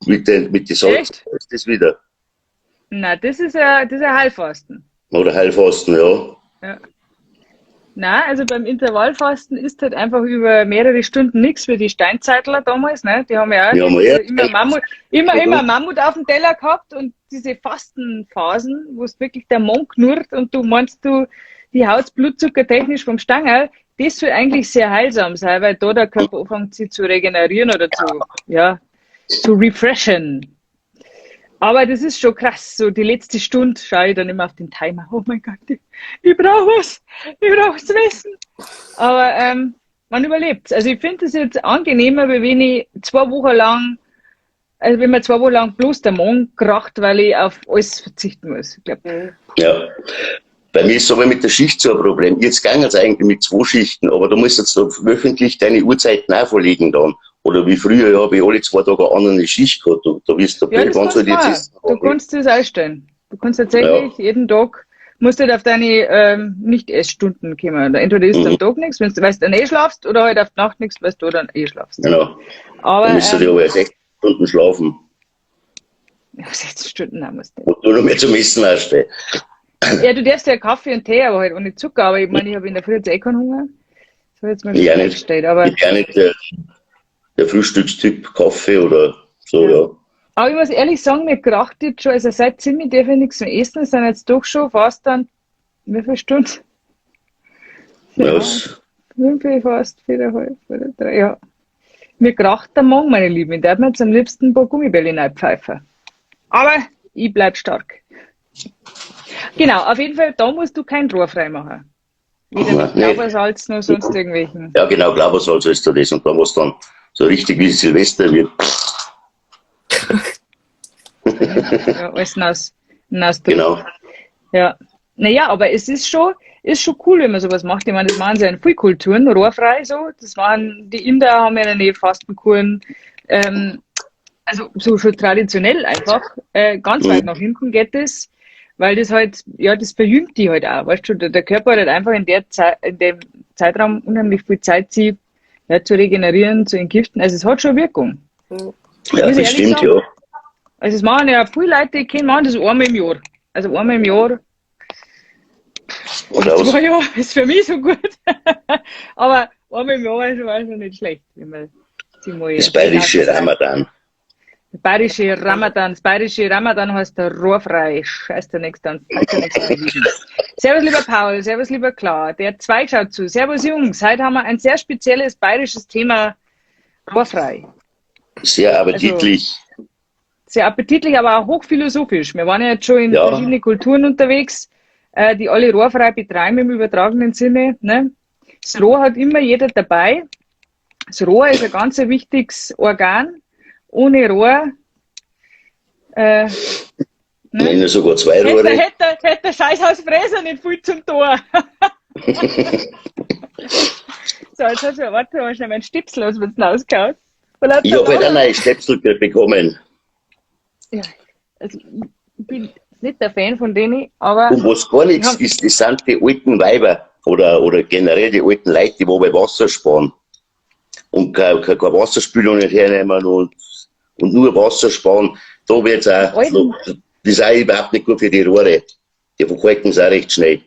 mit den Salz Echt? ist das wieder. Nein, das ist ein Heilfasten. Oder Heilfasten, ja. Ja. Nein, also beim Intervallfasten ist halt einfach über mehrere Stunden nichts wie die Steinzeitler damals, ne? Die haben ja auch Ja, aber ja. immer Mammut, immer Mammut auf dem Teller gehabt und diese Fastenphasen, wo es wirklich der Monk knurrt und du meinst, du, die haut's blutzuckertechnisch vom Stangerl, das soll eigentlich sehr heilsam sein, weil da der Körper anfängt, sich zu regenerieren oder zu refreshen. Aber das ist schon krass. So die letzte Stunde schaue ich dann immer auf den Timer. Oh mein Gott, ich brauche was. Ich brauche was zu essen. Aber man überlebt. Also ich finde es jetzt angenehmer, wie wenn ich 2 Wochen lang, also wenn man 2 Wochen lang bloß der Magen kracht, weil ich auf alles verzichten muss. Ich glaub. Ja. Bei mir ist es aber mit der Schicht so ein Problem. Jetzt ging es eigentlich mit 2 Schichten, aber du musst jetzt da wöchentlich deine Uhrzeiten auch verlegen dann. Oder wie früher, ja, habe ich alle 2 Tage eine andere Schicht gehabt. Da wirst du Ja, blöd, das wann kannst soll du ich jetzt machen. essen? Du kannst das einstellen. Du kannst tatsächlich jeden Tag, musst halt auf deine Nicht-Essstunden kommen. Entweder isst du am Tag nichts, wenn du weißt, dann eh schlafst, oder halt auf die Nacht nichts, weil du dann eh schlafst. Genau. Aber, dann müsstest du aber ja 16 Stunden schlafen. Ja, 16 Stunden, nein, musst du nicht. Und du noch mehr zum Essen hast. Ja, du darfst ja Kaffee und Tee, aber halt ohne Zucker. Aber ich meine, ich habe in der Früh jetzt eh keinen Hunger. Das habe ich jetzt mal Ich schon auch nicht. festgestellt, aber Ich bin auch nicht der Frühstückstyp Kaffee oder so, ja. Aber ich muss ehrlich sagen, mir kracht jetzt schon, also seit ziemlich darf ich nichts mehr essen, es sind jetzt doch schon fast dann, wie viele Stunden? Ja, es 5, fast, viereinhalb oder 3, ja. Mir kracht der Magen, meine Lieben. Ich darf mir jetzt am liebsten ein paar Gummibälle reinpfeifen. Aber ich bleib stark. Genau, auf jeden Fall, da musst du kein Rohr frei machen. Weder mit Nein, nee. Glaubersalz noch sonst irgendwelchen. Ja, genau, Glaubersalz ist da das. Und da was dann so richtig wie Silvester wird. Ja, alles nass, nass durch. Genau. Ja. Naja, aber es ist schon cool, wenn man sowas macht. Ich meine, das machen sie ja in vielen Kulturen, rohrfrei so. Das machen die Inder, haben ja in der Nähe Fastenkuren. Also so schon traditionell einfach, ganz weit nach hinten geht es, weil das halt, ja, das verjüngt die halt auch, weißt du, der Körper hat halt einfach in der Zeit, in dem Zeitraum unheimlich viel Zeit, sich ja, zu regenerieren, zu entgiften. Also es hat schon Wirkung. Ja, Muss ich das ehrlich stimmt, sagen. ja. Also es machen ja viele Leute, die ich kenne, machen das einmal im Jahr. Also einmal im Jahr. Oder aus. 2 Jahre ist für mich so gut. Aber einmal im Jahr ist schon nicht schlecht, wenn man sich mal Das bayerische Ramadan. Das bayerische Ramadan. Das bayerische Ramadan heißt der rohrfrei. Scheiß der nächste an. Scheiß der nächste an. Servus, lieber Paul. Servus, lieber Klar. Der Zweig schaut zu. Servus, Jungs. Heute haben wir ein sehr spezielles bayerisches Thema. Rohrfrei. Sehr appetitlich. Also, sehr appetitlich, aber auch hochphilosophisch. Wir waren ja jetzt schon in verschiedenen Kulturen unterwegs, die alle rohrfrei betreiben im übertragenen Sinne. Ne? Das Rohr hat immer jeder dabei. Das Rohr ist ein ganz wichtiges Organ. Ohne Rohr, ne? Nennen wir sogar 2 Rohre. Hätte der Scheißhausfräser nicht viel zum Tor. So, jetzt hast du, warte mal schnell meinen Stipsel aus, wenn's rausgehauen. Ich hab halt auch neue Stöpsel bekommen. Ja, also ich bin nicht der Fan von denen, aber Und was gar nichts Ich hab ist, das sind die alten Weiber oder generell die alten Leute, die wo bei Wasser sparen und keine Wasserspülung nicht hernehmen und nur Wasser sparen. Da wird's auch, Alten. so, das ist auch überhaupt nicht gut für die Rohre. Die verkalken es auch recht schnell.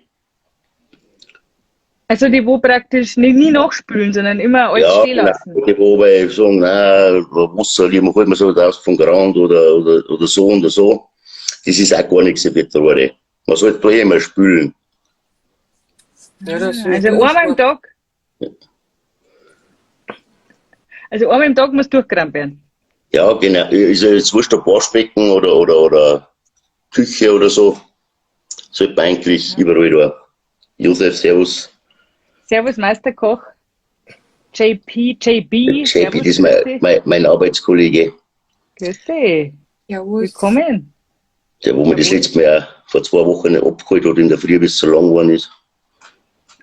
Also die, wo praktisch nie nachspülen, sondern immer alles Ja, stehen genau. lassen. Die, wo bei sagen, nein, Wasser, die holt man so raus vom Grand oder so und so. Das ist auch gar nichts für die Rohre. Man sollte da immer spülen. Ja, das ist Also nicht einmal im gut. Tag. Also einmal im Tag muss durchgerannt werden. Ja, genau. Ist ja jetzt wurscht, ob Waschbecken oder Küche oder so. Sollte man eigentlich überall da. Josef, servus. Servus, Meisterkoch. JP, JB. JP, Servus, das ist grüß dich. mein Arbeitskollege. Grüß dich. Servus. Willkommen. Der, wo mir das letzte Mal auch vor 2 Wochen abgeholt hat, in der Früh, bis es so lang geworden ist.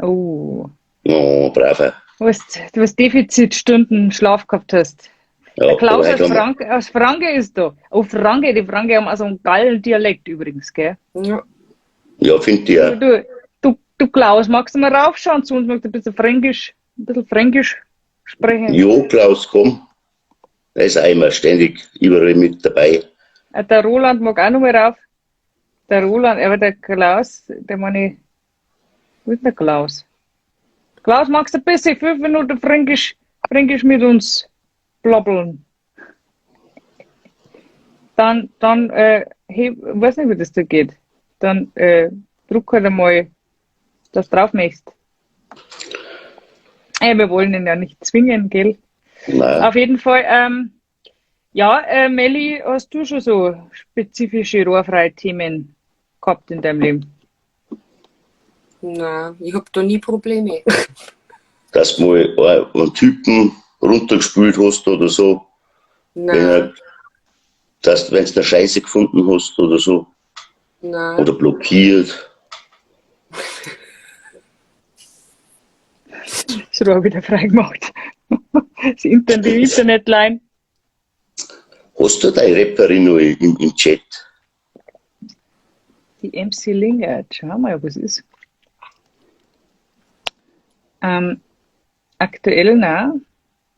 Oh. Oh, braver. Was, du hast Defizitstunden Schlaf gehabt hast. Ja, der Klaus aber heute haben wir aus Franke ist da. Oh, Franke, die Franke haben auch so einen geilen Dialekt übrigens, gell? Ja. Ja, find ich auch. Du Klaus, magst du mal raufschauen zu uns? Magst du ein bisschen Fränkisch sprechen? Jo, Klaus, komm. Er ist auch immer ständig überall mit dabei. Der Roland mag auch noch mal rauf. Der Roland, aber der Klaus, der meine ich, wo ist der Klaus? Klaus, magst du ein bisschen 5 Minuten Fränkisch mit uns blabbeln? Dann hey, ich weiß nicht, wie das da geht. Dann druck halt einmal, dass du drauf möchtest. Wir wollen ihn ja nicht zwingen, gell? Nein. Auf jeden Fall, ja, Melli, hast du schon so spezifische rohrfreie Themen gehabt in deinem Leben? Nein, ich hab da nie Probleme. Dass du mal einen Typen runtergespült hast oder so. Nein. Wenn du eine Scheiße gefunden hast oder so. Nein. Oder blockiert. Das Rohr wieder freigemacht. Das Internet, die Internetline. Hast du deine Rapperin noch im Chat? Die MC Lingard. Schau mal, was ist. Aktuell, nein.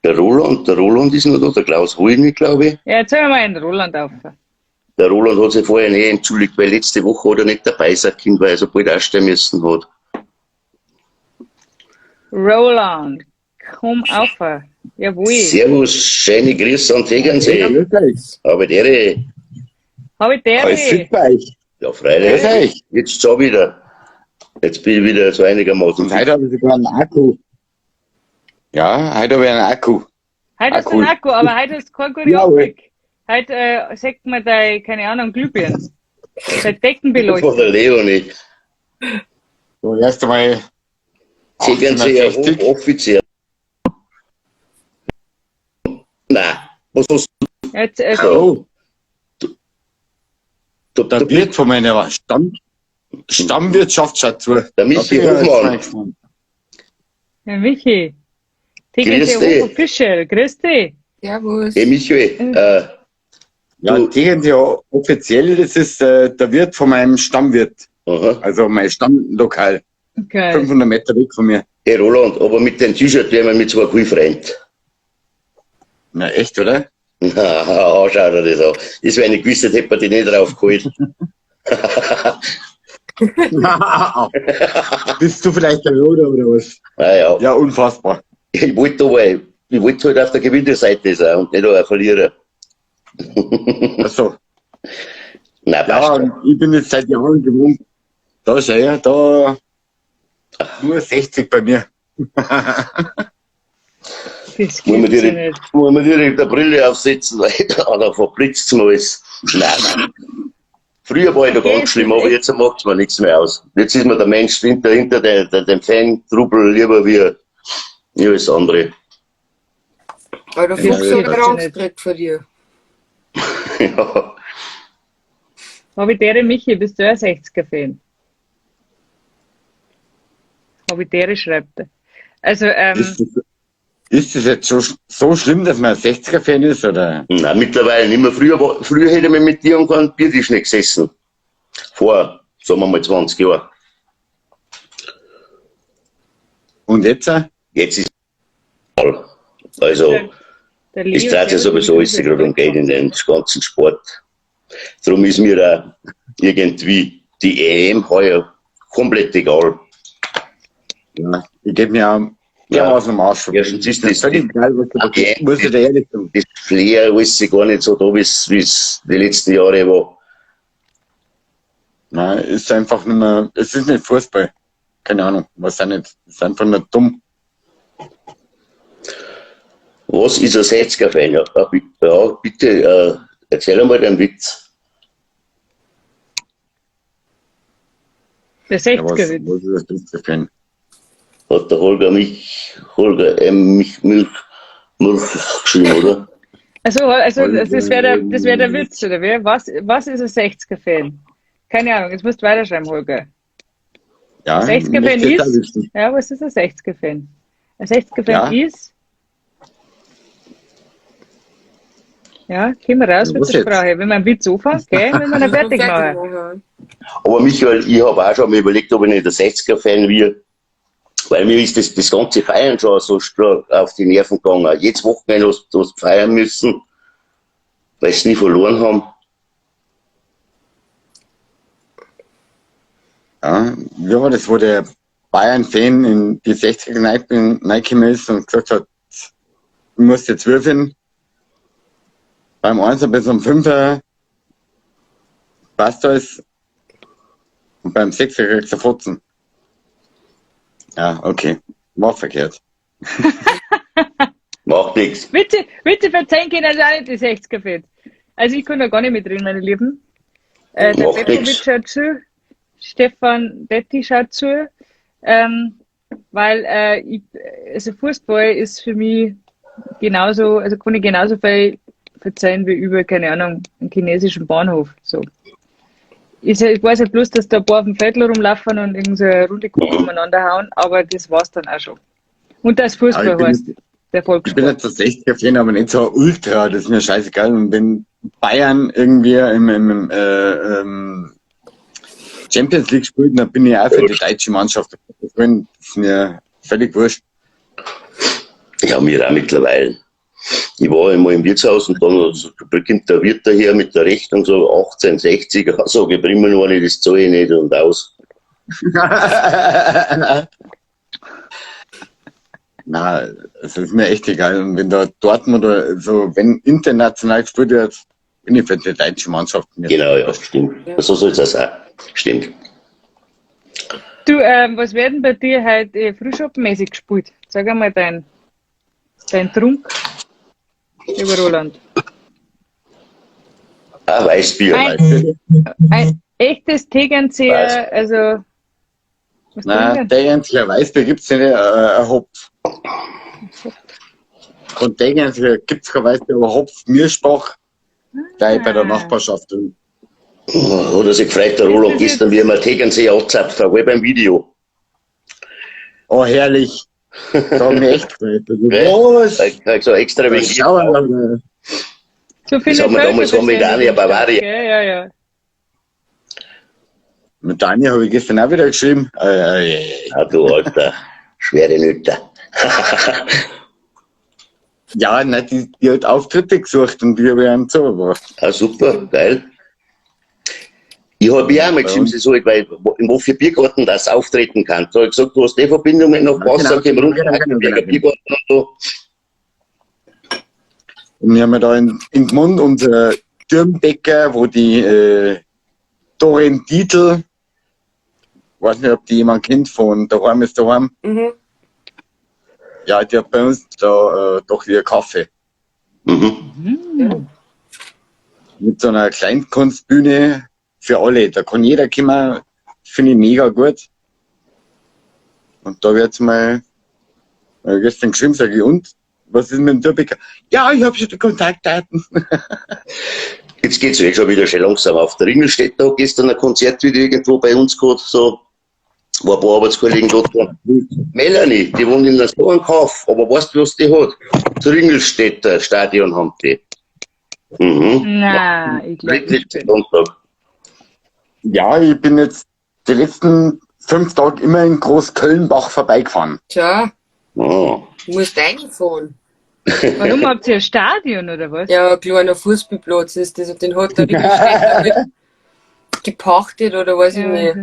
Der Roland ist noch da, der Klaus Holmi, glaube ich. Ja, jetzt hören wir mal einen Roland auf. Der Roland hat sich vorher nicht entschuldigt, weil letzte Woche hat er nicht dabei sein können, weil er so bald ausstehen müssen hat. Roland, komm auf. Jawohl. Servus, schöne Grüße an Tegernsee. Grüß euch. Habe die Ehre. Habe die Ehre. Alles fit bei euch. Ja, freilich. Grüß euch. Jetzt schon wieder. Jetzt bin ich wieder so einigermaßen Und heute habe ich sogar einen Akku. Ja, heute habe ich einen Akku. Heute hast du Akku. einen Akku, aber heute hast du keine gute Jawohl. Optik. Heute sagt man deine, keine Ahnung, Glühbirnen. Deine Deckenbeleuchtung. Von der Leonie. So, erst einmal Tegernsee 1860. offiziell. Nein, was hast du? Jetzt, Oh, Du, der du Wirt von meiner Stammwirtschaft schaut zu. Der Michi Da bin ich jetzt Hofmann. reingefahren. Ja, Michi. Tegernsee Grüß dich. Hof Official. Grüß dich. Servus. Hey Michael, Ja, Tegernseer offiziell, das ist der Wirt von meinem Stammwirt. Aha. Also mein Stammlokal. Geil. 500 Meter weg von mir. Hey Roland, aber mit dem T-Shirt wären wir mit zwei cool Freund. Na echt, oder? Na, schau dir das an. Das wäre nicht gewusst, hätte man die nicht draufgeholt. Bist du vielleicht der Roder oder was? Naja. Ja, unfassbar. Ich wollte aber, ich wollte halt auf der Gewinnerseite sein und nicht auf der Verlierer. Ach so. Nein, Ja, passt. und ich bin jetzt seit Jahren gewohnt. Da schau her, da nur 60 bei mir. Das Muss man gibt's ja direkt, nicht. muss man direkt eine Brille aufsetzen, weil da verblitzt mir alles. Nein, nein. Früher war ich da Okay, ganz schlimm, aber jetzt macht's mir nichts mehr aus. Jetzt ist mir der Mensch hinter dem Fan-Trubel lieber wie alles andere. Aber der Ja, Fuchs ja, hat ja. auch Angst gekriegt vor dir. Ja. Habitäre Michi, bist du ein 60er-Fan? Habitäre schreibt er. Also, Ist das jetzt so schlimm, dass man ein 60er-Fan ist, oder? Nein, mittlerweile nicht mehr. Früher hätte ich mich mit dir am keinen Biertisch nicht gesessen. Vor, sagen wir mal, 20 Jahren. Und jetzt? Jetzt ist es egal. Also, der es Leo dreht sich selber sowieso alles ist gerade um Geld in den ganzen Sport. Darum ist mir auch irgendwie die EM heuer komplett egal. Ja, ich geb mir auch dermaßen am Arsch. Erstens ist das völlig egal, was da Okay. passiert, muss ich dir ehrlich sagen. Das Flair alles gar nicht so da, wie's die letzten Jahre war. Nein, ist einfach nicht mehr, es ist nicht Fußball. Keine Ahnung, was auch nicht. Ist einfach nur dumm. Was ist ein 60er-Fan? Ja, ja, bitte, erzähl einmal den Witz. Der Ja, was, 60er-Witz. was ist das 60er-Fan? Hat der Holger mich, Holger M. mich Milch, Milch geschrieben, oder? Also das wäre der Witz, oder wie? Was ist ein 60er-Fan? Keine Ahnung, jetzt musst du weiterschreiben, Holger. Ja, 60er-Fan möchte ich jetzt auch ist? wissen. Ja, was ist ein 60er-Fan? Ein 60er-Fan Ja. ist. Ja, kommen wir raus Ja, mit was der jetzt? Sprache. Wenn wir einen Witz anfangen, gell, wenn wir ihn fertig machen. machen. Aber Michael, ich habe auch schon mal überlegt, ob ich nicht ein 60er-Fan wird. Weil mir ist das ganze Feiern schon so stark auf die Nerven gegangen. Jedes Wochenende hast du feiern müssen, weil sie nie verloren haben. Ja, wie war das, wo der Bayern-Fan in die 60er reingekommen ist und gesagt hat, du musst jetzt würfeln. Beim 1er bis zum 5er passt alles. Und beim 6er kriegst du Fotzen. Ja, okay. War verkehrt. Macht nichts. Bitte verzeihen können also auch nicht die 60er-Fans. Also ich kann da gar nicht mitreden, meine Lieben. Der Macht Petrovic nix. schaut zu, Stefan Detti schaut zu, weil also Fußball ist für mich genauso, also kann ich genauso viel verzeihen wie über, keine Ahnung, einen chinesischen Bahnhof. So. Ich weiß ja bloß, dass da ein paar auf dem Viertel rumlaufen und irgend so eine runde Kugel umeinander hauen, aber das war's dann auch schon. Und das Fußball Ja, ich bin heißt, der Ich bin Volkssport. jetzt der 60er-Fan, aber nicht so ultra, das ist mir scheißegal. Und wenn Bayern irgendwie im Champions League spielt, dann bin ich auch für die deutsche Mannschaft. Das ist mir völlig wurscht. Ja, mir auch mittlerweile. Ich war einmal im Wirtshaus und dann kommt der Wirt daher mit der Rechnung so 18,60, sag ich, bring mir noch eine, das zahle ich nicht und aus. Na, es ist mir echt egal. Und wenn da Dortmund oder so, wenn international gespielt wird, bin ich für die deutsche Mannschaft. Mir Genau, ja, stimmt. So soll es auch sein. Stimmt. Du, was wird denn bei dir heute frühschoppenmäßig gespielt? Sag einmal dein Trunk, lieber Roland. Ah, Weißbier. Ein echtes Tegernseer, Weiß. also. Was Nein, trinken? Tegernseer Weißbier gibt's nicht, ein Hopf. Von Tegernseer gibt's kein Weißbier, aber Hopf, Miersbach, da ich bei der Nachbarschaft bin. Oh, hat er sich gefreut, der Roland, gestern, wie er mir Tegernseer angezapft hat, beim Video. Oh, herrlich. Da hab ich mich echt gefreut. Also, Gell? was? Ich hab so extra wegen Schau mal. So viele haben wir damals haben wir in der Anja Bavaria. Ja, ja, ja. Mit Daniel habe ich gestern auch wieder geschrieben. Ah, du Alter, schwere Nütter. Ja, nein, die hat Auftritte gesucht und die habe ich einen zugebracht. Ah, super, geil. Ich habe ja auch mal geschrieben, sie soll, weil im wo für Biergarten das auftreten kann. Da habe ich gesagt, du hast die Verbindungen nach Wasser, genau. komm runter, Genau, genau, genau. Biergarten und so. Und wir haben ja da in Gmund unser Türmbecker, wo die Doreen Dietl, weiß nicht, ob die jemand kennt, von Daheim ist daheim. Mhm. Ja, die hat bei uns da doch ihr Kaffee. Mhm. Mhm. Mit so einer Kleinkunstbühne für alle. Da kann jeder kommen, finde ich mega gut. Und da wird's mal gestern geschrieben, sage ich, und? Was ist mit dem Türbecker? Ja, ich habe schon die Kontaktdaten. Jetzt geht's eh schon wieder schön langsam auf. Der Ringelstädter hat gestern ein Konzert wieder irgendwo bei uns gehabt, so, wo ein paar Arbeitskollegen dort waren. Melanie, die wohnt in einer so einem Kauf, aber weißt du, was die hat? Das Ringelstädter Stadion haben die. Mhm. Nein, ich glaube Letzten nicht. Sonntag. Ja, ich bin jetzt die letzten 5 Tage immer in Großkölnbach vorbeigefahren. Tja, Oh. du musst reinfahren. Warum habt ihr ein Stadion oder was? Ja, ein kleiner Fußballplatz ist das und den hat der Ringelstädter halt gepachtet oder weiß ich nicht.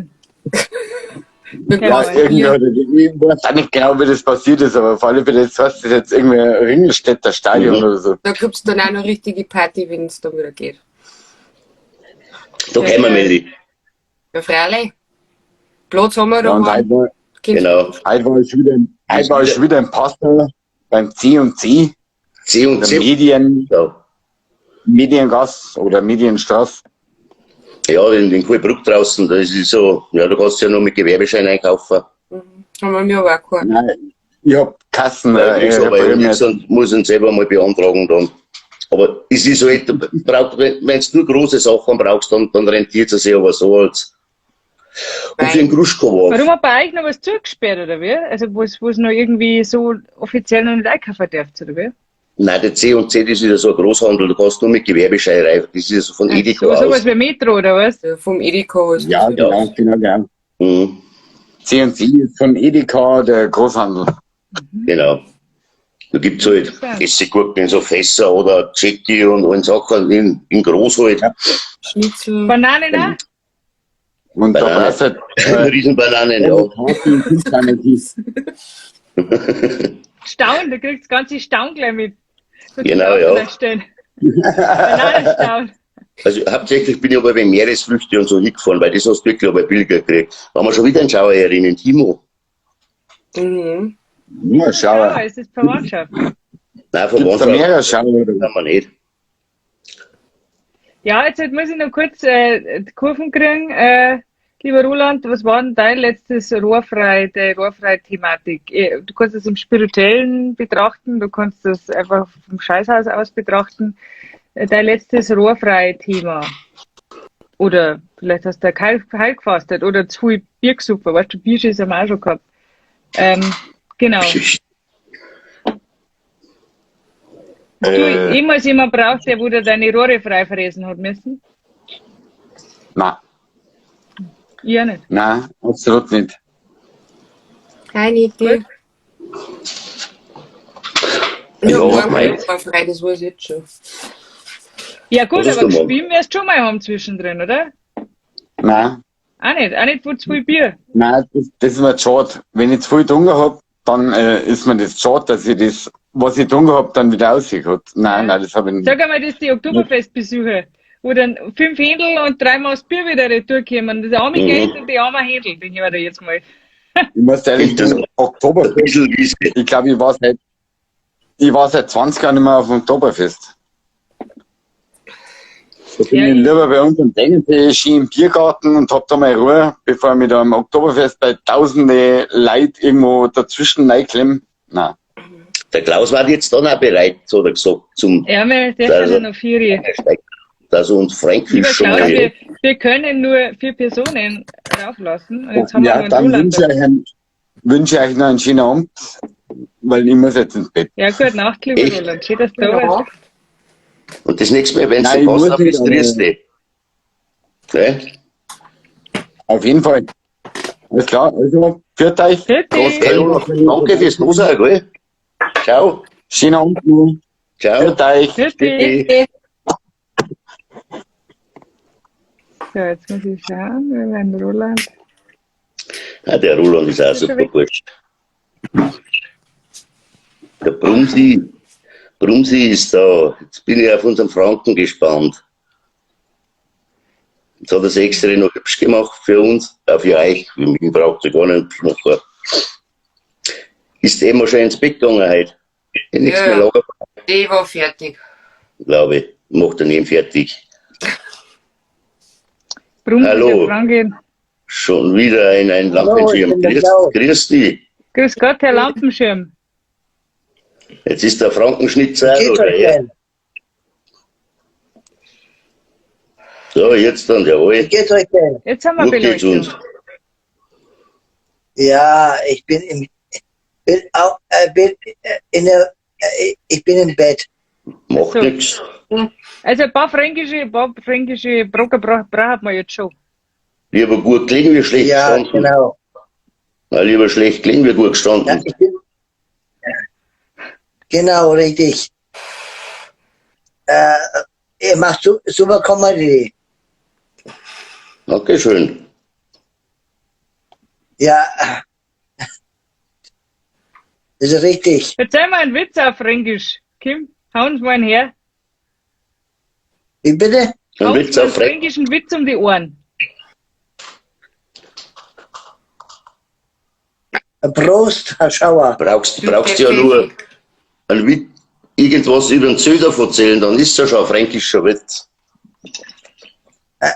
Mit Ja, Ja, aber irgendwie hat er, ich weiß auch nicht genau, wie das passiert ist, aber vor allem, das heißt das jetzt irgendwie Ringelstädter Stadion Mhm. oder so. Da gibt's dann auch noch richtige Party, wenn es dann wieder geht. Da kommen wir, Melli. Ja, freilich. Platz haben wir Ja, und da. heute war, Genau. heute war ich wieder, heute war ich wieder in Passau beim C und C, C und der C. Ja. Mediengasse oder Medienstraße. Ja, in Kohlbruck draußen, da ist es so, ja, da kannst du ja noch mit Gewerbeschein einkaufen. Haben wir aber auch keinen. Nein, ich hab Kassen. Ja, ich ich hab aber ich immer- nichts und muss ihn selber mal beantragen dann. Aber es ist halt, wenn du nur große Sachen brauchst, dann rentiert es sich aber so als. Und für den Gruschko war. Warum hat bei euch noch was zugesperrt, oder wie? Also, wo es noch irgendwie so offiziell noch nicht einkaufen dürft, oder wie? Nein, der C und C, das ist ja so ein Großhandel, du kannst nur mit Gewerbeschein rein. Das ist ja von Edeka So, sowas aus. wie Metro, oder was? Ja, vom Edeka ist Ja, das. genau. Mhm, C und C ist von Edeka der Großhandel. genau. Da gibt's halt Essiggurken in so Fässer oder Tschecki und allen Sachen in groß halt. Ja. Schnitzel. Bananen auch? Und da Banane. brauchst du halt, Riesenbananen, ja. Staun, da kriegst du ganze Staun gleich mit. So Genau, ja. Bananenstaun. Also hauptsächlich bin ich aber wegen Meeresfrüchte und so hingefahren, weil das hast du wirklich aber billiger gekriegt. Da haben wir schon wieder einen Schauer erinnern, Timo. Mhm. Ja, schau. Ja, es ist Verwandtschaft. Nein, Gibt's da Verwandtschaft mehrere Schauer? Oder? haben wir nicht. Ja, jetzt muss ich noch kurz die Kurven kriegen. Lieber Roland, was war denn dein letztes Rohrfrei, der Rohrfrei-Thematik? Du kannst es im Spirituellen betrachten, du kannst das einfach vom Scheißhaus aus betrachten. Dein letztes Rohrfrei-Thema. Oder vielleicht hast du heil gefastet oder zu viel Bier gesoffen, weißt du, Bierschiss haben wir auch schon gehabt. Genau. Hast du jemals jemand braucht, der wo dir deine Rohre frei fräsen hat müssen? Nein. Ich auch nicht. Nein, absolut nicht. Hi, Niki. Ja, Ja, morgen mei. bin ich mal frei, das weiß ich jetzt schon. Ja gut, Was ist aber denn morgen? gespielt wirst du schon mal haben zwischendrin, oder? Nein, Auch nicht von zu viel Bier. nein, das ist mir zu schade. Wenn ich zu viel getrunken hab, dann ist mir das schade, dass ich das, was ich getrunken hab, dann wieder rausgehört. Nein, nein, das habe ich nicht. Sag einmal, das ist die Oktoberfestbesucher, wo dann 5 Händel und 3 Mal das Bier wieder retour kommen. Das arme Geld und die arme Händel, den ich mir da jetzt mal. Ich muss ehrlich Das- sagen, Oktoberfest. Ein bisschen Wiese. Ich glaube, ich war seit 20 Jahren nicht mehr auf dem Oktoberfest. Da bin Ja, ich ich- lieber bei uns am Tegernsee, schön im Biergarten und hab da mal Ruhe, bevor ich mich da am Oktoberfest bei tausende Leuten irgendwo dazwischen reinklemm. Nein. Der Klaus war jetzt dann auch bereit, hat er gesagt, zum Ja, wir dürfen Also- ja noch 4. Einsteigen. Also und Frank Lieber ist schon Klaus, mal. wir können nur 4 Personen rauflassen. Und jetzt haben wir Ja, noch einen dann Roland. wünsche ich euch noch einen schönen Abend, weil ich muss jetzt ins Bett. Ja, gute Nacht, lieber Echt? Roland. Schön, dass du da Ja. warst. Und das nächste Mal, wenn Nein, du ich passt, muss auf nicht, bist, grüß dich. Gell? Auf jeden Fall. Alles klar, also, führt euch. Pfiat dich. Gell, Roland? Danke fürs Losen, gell? Ciao. Schönen Abend. noch. Ciao. Führt euch. Pfiat dich. Bitte. So, jetzt muss ich schauen, wir werden Roland. Ah, der Roland ist auch Ist er super weg? Bursch. Der Brumsi, Brumsi ist da. Jetzt bin ich auf unseren Franken gespannt. Jetzt hat er es extra noch hübsch gemacht für uns, auch für euch. Für mich braucht er gar nicht hübsch machen. Ist der immer schon ins Bett gegangen heute? Ich nichts Ja, mehr ja. lager, Die war fertig. glaube ich. Macht er nicht fertig. Brumsi, Hallo. der Franke. Schon wieder ein Hallo, Lampenschirm. ich bin der Grüß, Klaus. grüß dich. Grüß Gott, Herr Lampenschirm. Jetzt ist der Frankenschnitzer Wie geht's oder euch ja? denn? So, jetzt dann, jawohl. Wie geht's euch denn? Jetzt haben wir Gut geht's Beleuchtung. uns. Ja, ich bin im, bin auch, bin in der, ich bin im Bett. Macht So. nix. Also ein paar fränkische Brocken braucht man jetzt schon. Lieber gut gelegen wie schlecht Ja, gestanden. genau. Na, lieber schlecht gelegen wie gut Ja, gestanden. ich bin, genau, richtig. Ihr macht super Comedy. Dankeschön. Ja, das ist richtig. Erzähl mal einen Witz auf Fränkisch. Kim, hau uns mal einen her. Wie bitte? Ein Hau uns Witz mal einen auf Frank. fränkischen Witz um die Ohren. Prost, Herr Schauer. Brauchst ja nur ein Witz, irgendwas über den Söder erzählen, dann ist ja schon ein fränkischer Witz.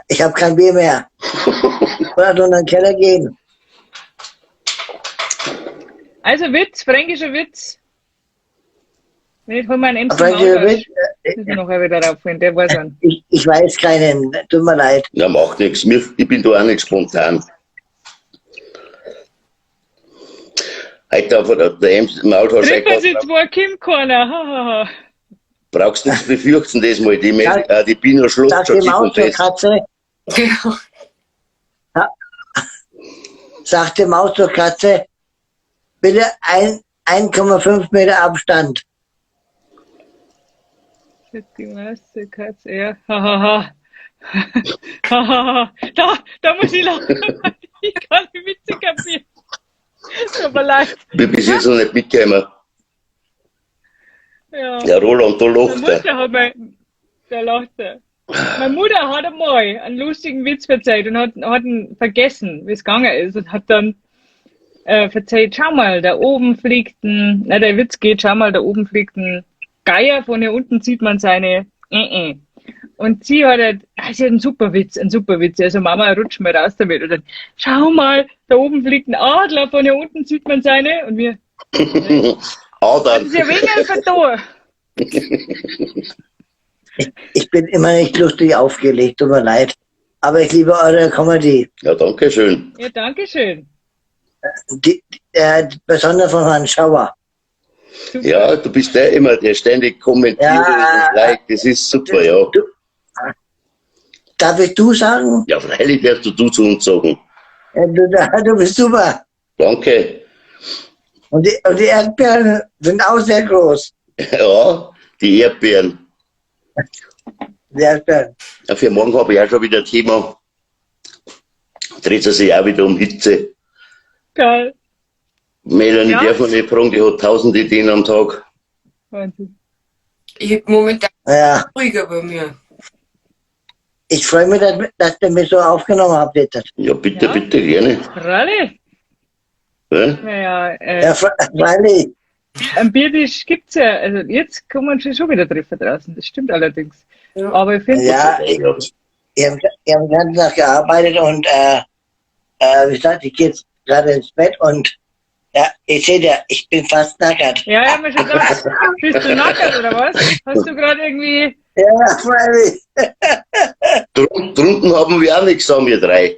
Ich habe kein Bier mehr. Oder in den Keller gehen. Also Witz, fränkischer Witz. Wenn ich hol mal einen MC Fränkischer Maultasch. Witz, Müssen wir nachher wieder raufholen, der weiß einen. Ich weiß keinen, tut mir leid. Ja, macht nichts. Ich bin da auch nicht spontan. Heute auf der MC Maultasch Treffen Sie zwei Kim keiner. Ha, ha, ha. brauchst nichts befürchten, das mal. Die, Sag- die Bino schlägt Sag schon die tief Maus und zur fest. Katze, Ja. sagt die Maus zur Katze, bitte 1,5 Meter Abstand. Die Maus zur Katze, ja. Ha, ha, ha. Ha, ha, ha. Da muss ich lachen. Ich kann die Witze kapieren. Tut mir leid. Bin bis jetzt noch nicht mitgekommen. Ja. Ja, Roland, da Meine lacht er. Mutter hat mal, da lacht er. Meine Mutter hat einmal einen lustigen Witz verzeiht und hat ihn vergessen, wie es gegangen ist, und hat dann verzeiht, schau mal, da oben fliegt ein, na, der Witz geht, schau mal, da oben fliegt ein Geier, von hier unten sieht man seine, Und sie hat halt, sie hat einen super Witz, einen super Witz. Also Mama, rutsch mal raus damit. Und dann, schau mal, da oben fliegt ein Adler, von hier unten sieht man seine, und wir, Adam. das ist ja weniger vertan. Ich bin immer nicht lustig aufgelegt, tut mir leid. Aber ich liebe eure Comedy. Ja, danke schön. Ja, danke schön. Besonders von Herrn Schauer. Super. Ja, du bist der immer, der ständig kommentiert Ja. und like. Das ist super, ja. Du, darf ich du sagen? Ja, freilich darfst du zu uns sagen. Ja, du bist super. Danke. Und die Erdbeeren sind auch sehr groß. Ja, die Erdbeeren. Die Erdbeeren. Ja, für morgen habe ich auch schon wieder ein Thema. Dreht es sich auch wieder um Hitze. Geil. Melanie Ja. darf man nicht fragen, die hat 1000 Ideen am Tag. Wahnsinn. Ich hab momentan Ja, ruhiger bei mir. ich freue mich, dass ihr mich so aufgenommen habt jetzt. Ja, bitte, Ja. bitte, gerne. Freilich. Ja? Naja, Ja, freilich. Am Biertisch gibt's ja, also jetzt kann man sich schon wieder treffen draußen, das stimmt allerdings. Ja. Aber ich finde, Ja, ich habe den ganzen Tag gearbeitet und wie gesagt, ich gehe jetzt gerade ins Bett und ja, ich sehe ja, ich bin fast nackert. ja, ich hab mir schon gedacht, bist du nackert oder was? Hast du gerade irgendwie, Ja, freilich. Drunten haben wir auch nichts, sagen wir drei.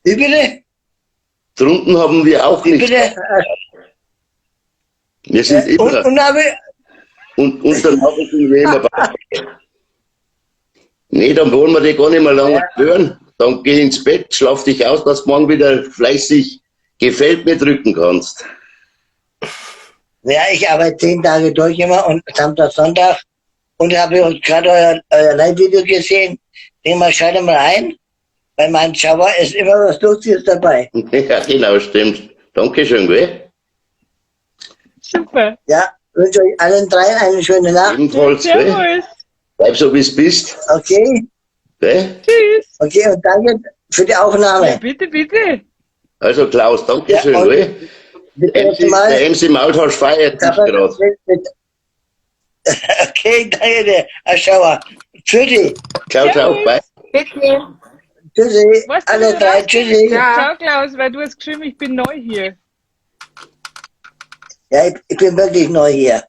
Wie bitte? Drunten haben wir auch Wie nichts. bitte? Wir sind immer. Und habe Und danach sind wir immer bei. Nee, dann wollen wir dich gar nicht mehr lange stören. Dann geh ins Bett, schlaf dich aus, dass du morgen wieder fleißig Gefällt mir drücken kannst. Ja, ich arbeite 10 Tage durch immer und Samstag, Sonntag. Und habe ich gerade euer Live-Video gesehen. Denk mal, schalte mal ein. Bei meinem Schauer ist immer was Lustiges dabei. Ja, genau, stimmt. Dankeschön, gell? Super. Ja, wünsche euch allen dreien eine schöne Nacht. Ebenfalls, gell? Servus. Bleib so, wie du bist. Okay. Gell? Tschüss. Okay, und danke für die Aufnahme. Ja, bitte, bitte. Also Klaus, danke schön, Ja, und gell? Bitte mal. Der MC Maultasch feiert dich Aber gerade. Okay, danke dir, Herr Schauer. Tschüssi. Ciao, ciao, Servus. bye. Bitte. Tschüssi. Weißt du, Alle wie du drei, rausgehst? tschüssi. Ja. Ciao, Klaus, weil du hast geschrieben, ich bin neu hier. Ja, ich bin wirklich neu hier.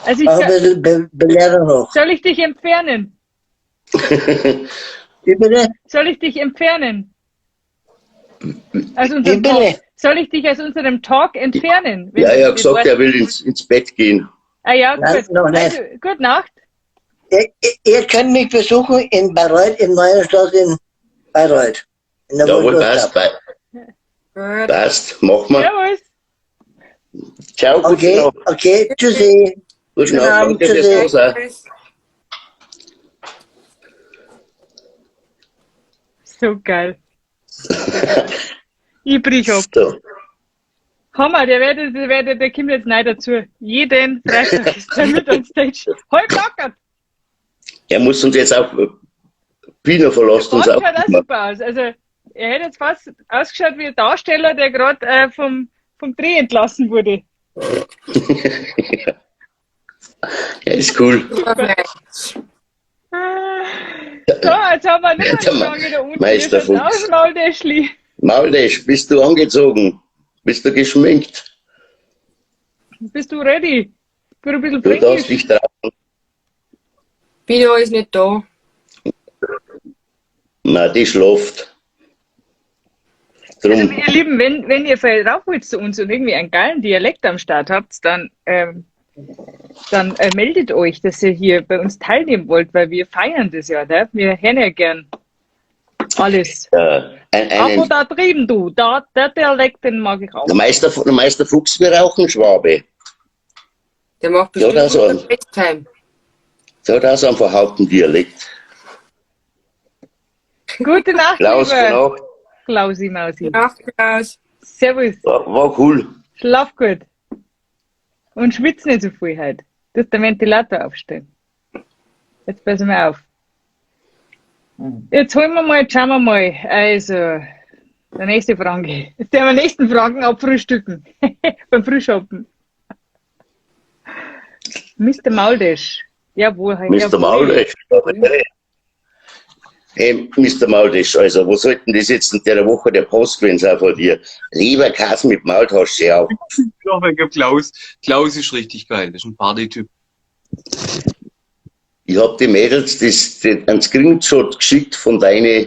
Also ich Auch ein kann, bisschen Belehrung noch. soll ich dich entfernen? Wie bitte? Soll ich dich entfernen? Aus Wie unserem bitte? Talk. Soll ich dich aus unserem Talk entfernen? Wenn Ja, du er hat nicht gesagt, weißt- er will ins Bett gehen. Ah ja, Nein, gut. noch nicht. Also, gute Nacht. Ihr könnt mich besuchen in Bayreuth, im neuen Schloss in Bayreuth. In der Jawohl, Wohlfahrt. passt. Gut. Passt, machen wir. Servus. Ciao, gute Okay, Nacht. okay, tschüssi. Gute Schönen Nacht, Abend, danke fürs tschüssi. Dasein. Tschüss. So geil. Ich brich ab. So. Hammer, der kommt jetzt neu dazu. Jeden Freitag ist der mit on stage. Halb lockert. Er muss uns jetzt auch, Pino verlässt uns Bart auch. schaut auch super aus. Also, er hätte jetzt fast ausgeschaut wie ein Darsteller, der grad vom Dreh entlassen wurde. Ja, ist cool. Super. So, jetzt haben wir nicht mehr Der die Schlange da unten. Meister Wie schaut's Fuchs. aus, Maultäschli? Maultäsch, bist du angezogen? Bist du geschminkt? Bist du ready? Für ein bisschen Du darfst Fränkisch? dich trauen. Pino ist nicht da. Na, die schläft. Drum. Also, ihr Lieben, wenn ihr vielleicht rauf wollt zu uns und irgendwie einen geilen Dialekt am Start habt, dann meldet euch, dass ihr hier bei uns teilnehmen wollt, weil wir feiern das ja, ne? Wir hören ja gern alles. Aber da drüben, du, da, der Dialekt, den mag ich auch. Der Meister Fuchs wäre auch ein Schwabe. Der macht Ja, bestimmt das gute auch. FaceTime. Der hat auch so einen verhauten Dialekt. Gute Nacht, Klaus, lieber gute Nacht. Klausi Mausi. Nacht, Klaus. Servus. War cool. Schlaf gut. Und schwitz nicht so viel heute. Du musst den Ventilator aufstellen. Jetzt passen wir auf. Jetzt holen wir mal, schauen wir mal. Also, der nächste Franke. Jetzt werden wir den nächsten Franken abfrühstücken. Beim Frühschoppen. Mister Maultasch. Jawohl, Mister jawohl. Maultasch. Hey, Mister Maultasch, also, wo sollten das jetzt in der Woche der Post gewesen sein von dir? Leberkäse mit Maultasche, ja. Doch, ich glaub, Klaus. Klaus ist richtig geil, das ist ein Partytyp. Ich hab die Mädels einen Screenshot geschickt von deiner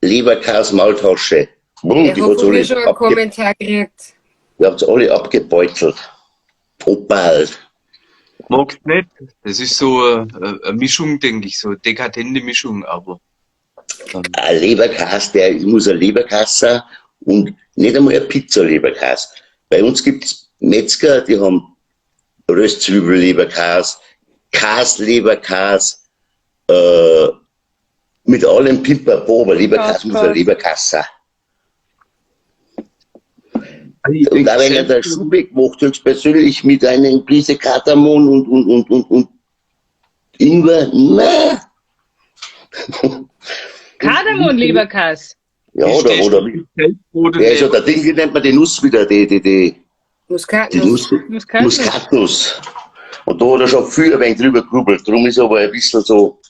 Leberkäse-Maultasche. Boom, Ich die hab hat's von mir alle schon einen Kommentar gekriegt. Die habt's alle abgebeutelt. Opal. Magst nicht? Das ist so eine Mischung, denke ich, so eine dekadente Mischung, aber. Ein Leberkäse, der muss ein Leberkäse sein und nicht einmal ein Pizza-Leberkäse. Bei uns gibt's Metzger, die haben Röstzwiebel-Leberkäse, Käse-Leberkäse, mit allem Pipapo, aber Leberkäse muss ein Leberkäse sein. Und auch wenn er der Schubeck macht, höchstpersönlich mit einem Prise Kardamom und Ingwer, nein. Kardamom, Leberkäse. Ja, oder wie? Ja, also der Ding, wie nennt man die Nuss wieder? Die Muskatnuss. Nuss. Muskatnuss. Muskatnuss. Und da hat er schon viel ein wenig drüber gerubbelt. Darum ist er aber ein bisschen so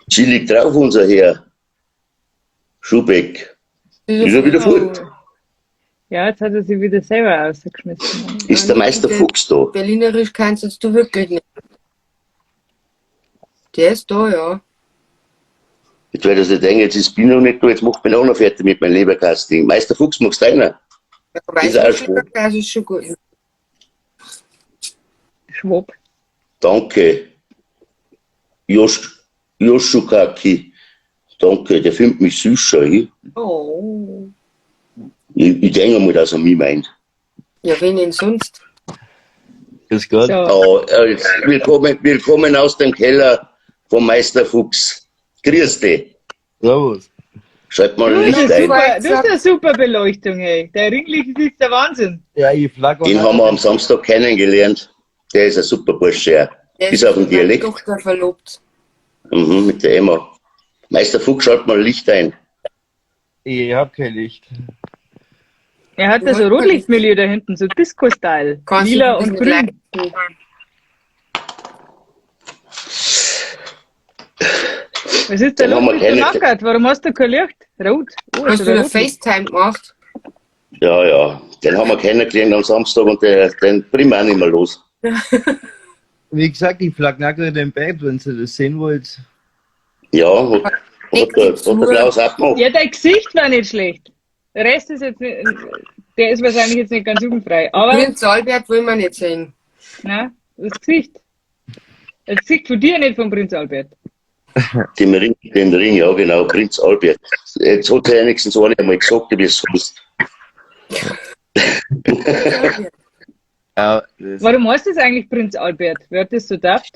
chillig drauf, unser Herr Schubeck. Ist er wieder fort? Ja, jetzt hat er sich wieder selber rausgeschmissen. Ist der Meister Fuchs da? Berlinerisch kannst jetzt du wirklich nicht. Der ist da, ja. Jetzt werde ich sich denken, jetzt ist Pino nicht da, jetzt macht mich auch noch fertig mit meinem Leberkäse-Ding. Meister Fuchs, magst du einer? Ja, Ist auch weiß schon. Leberkäse ist schon gut. Schwab. Danke. Joshukaki. Danke, der findet mich süß, schau ich. Oh. Ich denke mal, dass er mich meint. Ja, wen denn sonst? Grüß Gott. So. Oh, willkommen aus dem Keller vom Meister Fuchs. Grüß dich. Servus. Schalt mal Du, Licht das ist ein. super, das ist eine super Beleuchtung, hey. Der Ringlicht ist der Wahnsinn. Ja, ich flag Den haben wir am Samstag kennengelernt. Der ist ein super Bursche. Ja. Der Ist auf dem mit meiner Dialekt. Tochter verlobt. Mhm, mit der Emma. Meister Fuchs, schalt mal Licht ein. Ich hab kein Licht. Er hat da so Rotlichtmilieu da hinten, so Disco-Style. Kannst Lila du und das grün. nicht leisten? Was ist da Den los haben wir mit dem keine- Nackert? Warum hast du kein Licht? Rot. Oh, Hast ist du aber eine rot. FaceTime gemacht? Ja, ja. Den haben wir kennengelernt am Samstag und den bringen wir auch nicht mehr los. Wie gesagt, ich flag nackt im Bett, wenn ihr das sehen wollt. Ja, hat der Klaus auch gemacht. Ja, dein Gesicht war nicht schlecht. Der Rest ist jetzt nicht, der ist wahrscheinlich jetzt nicht ganz jugendfrei. Aber, Prinz Albert wollen wir nicht sehen. na, das Gesicht. Das Gesicht von dir, nicht von Prinz Albert. Den Ring, ja genau, Prinz Albert. Jetzt hat er wenigstens einer einmal gesagt, wie es heißt. Ja, das Warum heißt das eigentlich Prinz Albert? Wer hat das so gedacht?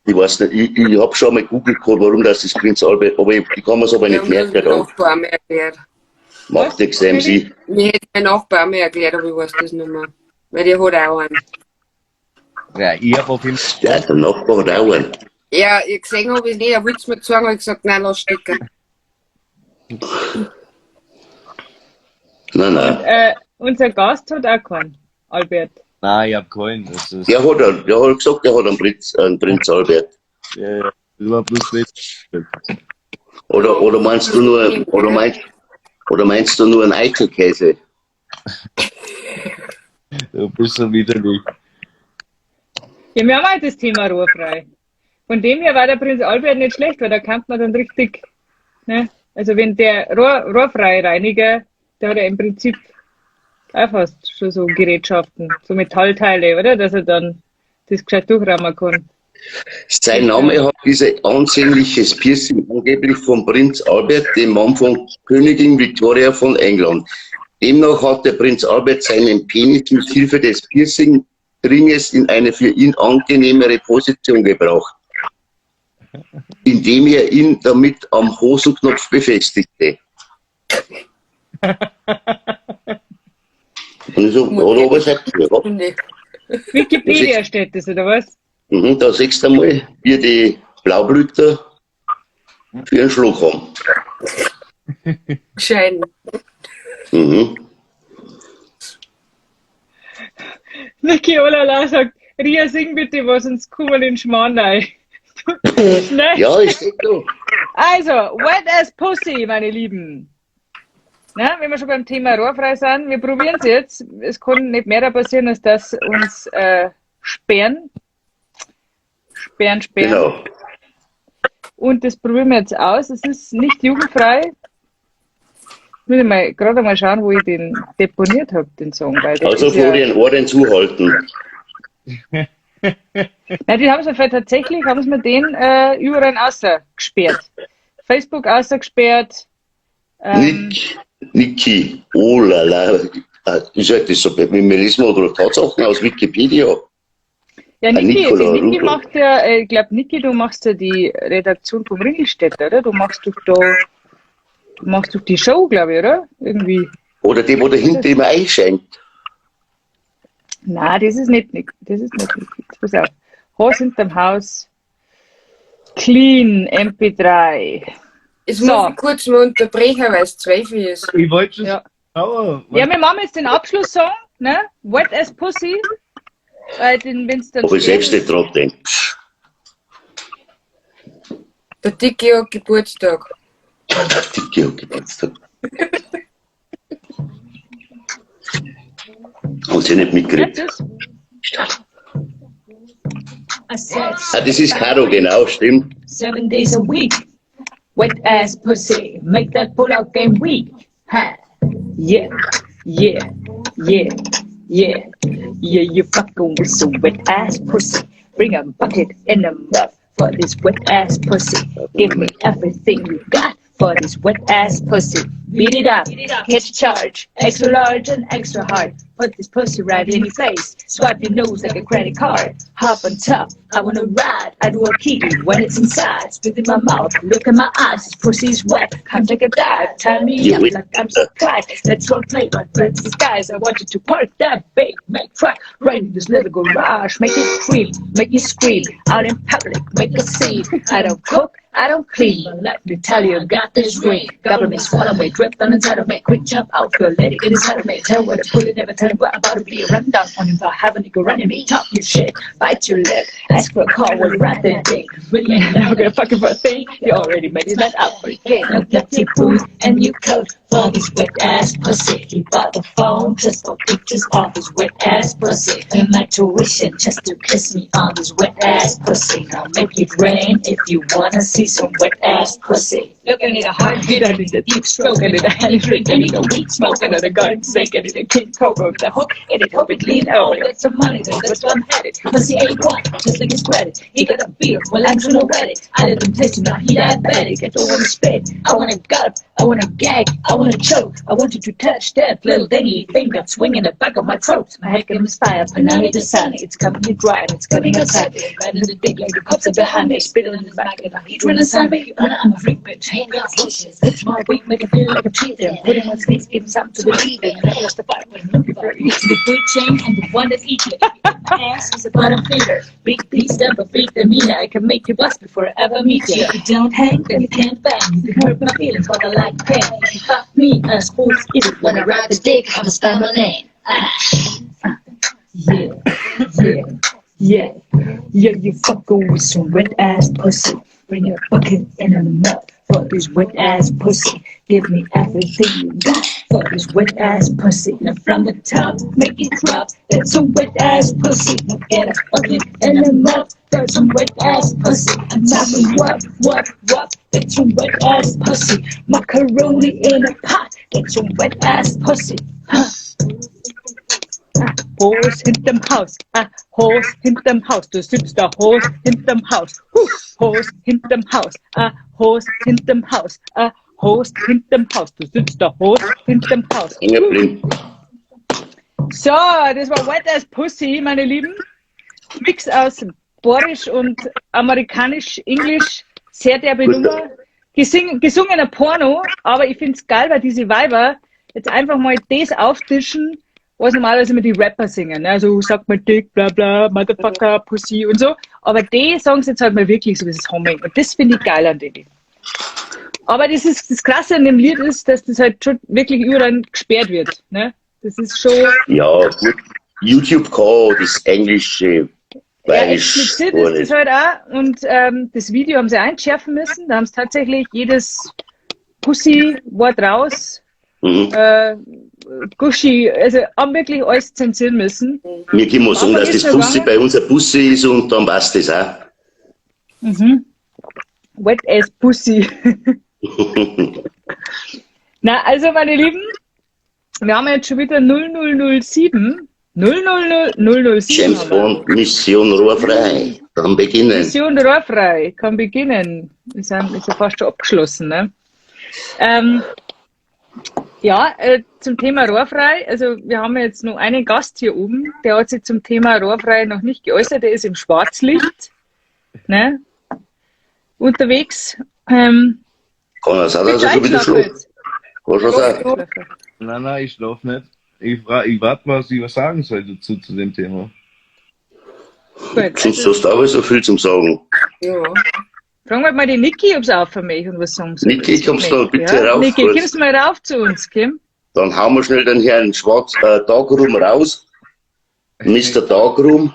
Ich weiß nicht, ich hab schon mal gegoogelt gehabt, warum das ist Prinz Albert, aber ich kann mir's aber Ja, nicht mir hat merken. mein Dann. Nachbar mir erklärt. Macht nichts, MC. Mir hätte mein Nachbar mir erklärt, aber ich weiß das nicht mehr. Weil der hat auch einen. ja, ich hab auf jeden Fall. Ja, der Nachbar hat auch einen. Ja, ich gesehen habe ich es nicht. Er wollte es mir zeigen, aber ich gesagt, nein, lass stecken. Nein, nein. Unser Gast hat auch keinen, Albert. Nein, ich hab keinen. Das ist, Der hat, einen, der hat gesagt, der hat einen Prinz Albert. ja, ja, das war bloß nicht. Oder meinst du nur, oder meinst du nur einen Eichelkäse? Du bist so widerlich. Ja, wir haben halt das Thema rohrfrei. Von dem her war der Prinz Albert nicht schlecht, weil da kann man dann richtig, ne? Also wenn der rohrfrei Reiniger, der hat ja im Prinzip auch fast schon so Gerätschaften, so Metallteile, oder? Dass er dann das gescheit durchrammen kann. Sein Name hat diese ansehnliches Piercing angeblich von Prinz Albert, dem Mann von Königin Victoria von England. Demnach hat der Prinz Albert seinen Penis mit Hilfe des Piercing-Ringes in eine für ihn angenehmere Position gebracht, indem er ihn damit am Hosenknopf befestigte. Und so, oder was sagt ihr? Finde ich. Wikipedia steht das, oder was? Mhm, da siehst du mal, wie die Blaublüter für einen Schluck haben. Schein. Mhm. Niki Olala sagt, Ria, sing bitte was, sonst kommen wir in den Schmarrn rein. Schnell. Ja, ich seh da. Also, Wet as Pussy, meine Lieben. Na, wenn wir schon beim Thema rohrfrei sind, wir probieren es jetzt. Es kann nicht mehr passieren, als dass uns sperren. Sperren, sperren. Genau. Und das probieren wir jetzt aus. Es ist nicht jugendfrei. Muss ich mal, gerade mal schauen, wo ich den deponiert hab, den Song. Weil der Also ist ja, Florian, Ohren zuhalten. Nein, die haben sie tatsächlich, haben sie mir den überall außer gesperrt. Facebook außer gesperrt. Niki, oh la la. Ist halt das so, wir lesen mal gerade Tatsachen aus Wikipedia. Ja, Niki, Nicola die Niki Rudolph. macht ja, ich glaube, Niki, du machst ja die Redaktion vom Ringelstädter, oder? Du machst doch da, du machst doch die Show, glaube ich, oder? Irgendwie. Oder die, wo dahinter immer einschenkt. Nein, das ist nicht Niki. Das ist nicht Niki. Jetzt pass auf. Haus hinterm Haus. Clean MP3. Jetzt So. muss ich kurz mal unterbrechen, weil es 12 ist. Ich wollte schon Ja. schauen. Ja, wir machen jetzt den Abschlusssong, ne? Wet as Pussy. Weil den, wenn's dann Ob ich selbst sperren- nicht dran denke. Der Dicke hat Geburtstag. Der Dicke hat Geburtstag. Haben sie nicht mitgekriegt. Ja, das. I said Ah, das ist Caro, genau, stimmt. 7 days a week. Wet ass pussy, make that pull-out game weak. Ha. Yeah, yeah, yeah, yeah. Yeah, you fucking with some wet ass pussy. Bring a bucket and a mop for this wet ass pussy. Give me everything you got for this wet ass pussy. Beat it up, catch a charge, extra large and extra hard. Put this pussy right in your face. Swipe your nose like a credit card. Hop on top, I wanna ride. I do a key when it's inside. Spit in my mouth, look in my eyes. This pussy's wet. Come take a dive. Tie me up like I'm surprised. Let's go play, but let's disguise. I want you to park that big Mack truck right in this little garage. Make it cream, make it scream. Out in public, make a scene. I don't cook, I don't clean, but let me tell you, I got this ring. Gobble me, swallow me, drip down inside of me. Quick jump out, girl, let it get inside of me. Tell where to put it, never tell what I'm about to be. Run down on you, have a nigga running me. Talk your shit, bite your lip, ask for a call while you ride that dick. Really ain't never gonna fucking for a thing. You already made it out for a kid. Now get your boots and your coat for this wet ass pussy. He bought the phone just for pictures of his wet ass pussy. Pay my tuition just to kiss me on this wet ass pussy. Now make it rain if you wanna see some wet ass pussy. Look, I need a heartbeat, I need a deep stroke, I need a hand drink, I need a weed smoke, I need a garden snake, I need a king cobra with a hook, and it hope it lean out. I got some money, that's where I'm headed. Pussy A1, just like his credit. He got a beard, well I'm trying to wet it. I let him taste him, now he diabetic. I don't wanna spit, I wanna gulp, I wanna gag, I wanna choke. I want you to touch that little dingy thing that's swinging the back of my throat. My head is fire, Panani to sunny. It's coming in dry and it's coming outside. Right in the dick like the cops are behind me. Spit on his back and he trying to sign me. I'm a freak bitch. Ain't got leashes. It's my week, make it feel like I'm cheating. Put him on his knees, give him something to believe in. Never lost a fight when I'm looking for it. The food chain and the one that's eating. Ass is a bottom feeder. Big beast up a big demeanor. I can make you bust before I ever meet you. If you don't hang, then you can't bang. You hurt my feelings, but I like pain. If you fuck me, a sports idiot. When I ride the dick, I'ma spell my name. Yeah, yeah, yeah, yeah, you fucking with some wet ass pussy. Bring a bucket and a mop for this wet ass pussy. Give me everything you got for this wet ass pussy. Now from the top, make it drop. That's some wet ass pussy. Now get a bucket and a mop for some wet ass pussy. I'm talking what, what, what? That's some wet ass pussy. Macaroni in a pot. That's some wet ass pussy. Huh. Hose hinterm Haus, ah, Hose hinterm Haus, du sitzt da Hose hinterm Haus, huh, Hose hinterm Haus, ah, Hose hinterm Haus, ah, Hose hinterm Haus, du sitzt da Hose hinterm Haus. So, das war Wet Ass Pussy, meine Lieben. Mix aus Borisch und Amerikanisch-Englisch, sehr derbe Nummer. Gesungener Porno, aber ich find's geil, weil diese Weiber jetzt einfach mal das auftischen, was normalerweise immer die Rapper singen. Ne? Also sagt mal Dick, bla bla, Motherfucker, Pussy und so. Aber die sagen es jetzt halt mal wirklich so, wie es Humming. Und das finde ich geil an denen. Aber das ist das Krasse an dem Lied ist, dass das halt schon wirklich überall gesperrt wird. Ne? Das ist schon... Ja, gut. YouTube kann das Englische, ja, explizit ist das halt auch. Und das Video haben sie einschärfen müssen. Da haben sie tatsächlich jedes Pussy-Wort raus. Mhm. Guschi, also haben wirklich alles zensieren müssen. Mir kann man sagen, dass das Pussy bei uns ein Pussy ist und dann passt das auch. Mhm. Wet ass Pussy. Na, also meine Lieben, wir haben jetzt schon wieder 0007. 000007. James Bond, Mission Rohrfrei. Kann beginnen. Mission Rohrfrei kann beginnen. Ist ja fast schon abgeschlossen, ne? Ja, zum Thema Rohrfrei, also wir haben jetzt noch einen Gast hier oben, der hat sich zum Thema Rohrfrei noch nicht geäußert, der ist im Schwarzlicht, ne, unterwegs. Kann er sein, dass er schon wieder schläft? Kann schon sein. Nein, nein, ich schlafe nicht. Ich warte mal, was ich was sagen soll dazu, zu dem Thema. Gut, sonst hast du auch so viel zum Sagen. Ja. Fragen wir mal die Niki, ob sie auch für mich und was sagen soll. Niki, kommst du bitte rauf? Niki, kommst du mal rauf zu uns, Kim? Dann hauen wir schnell den Herrn Schwarz Darkroom raus. Mr. Darkroom.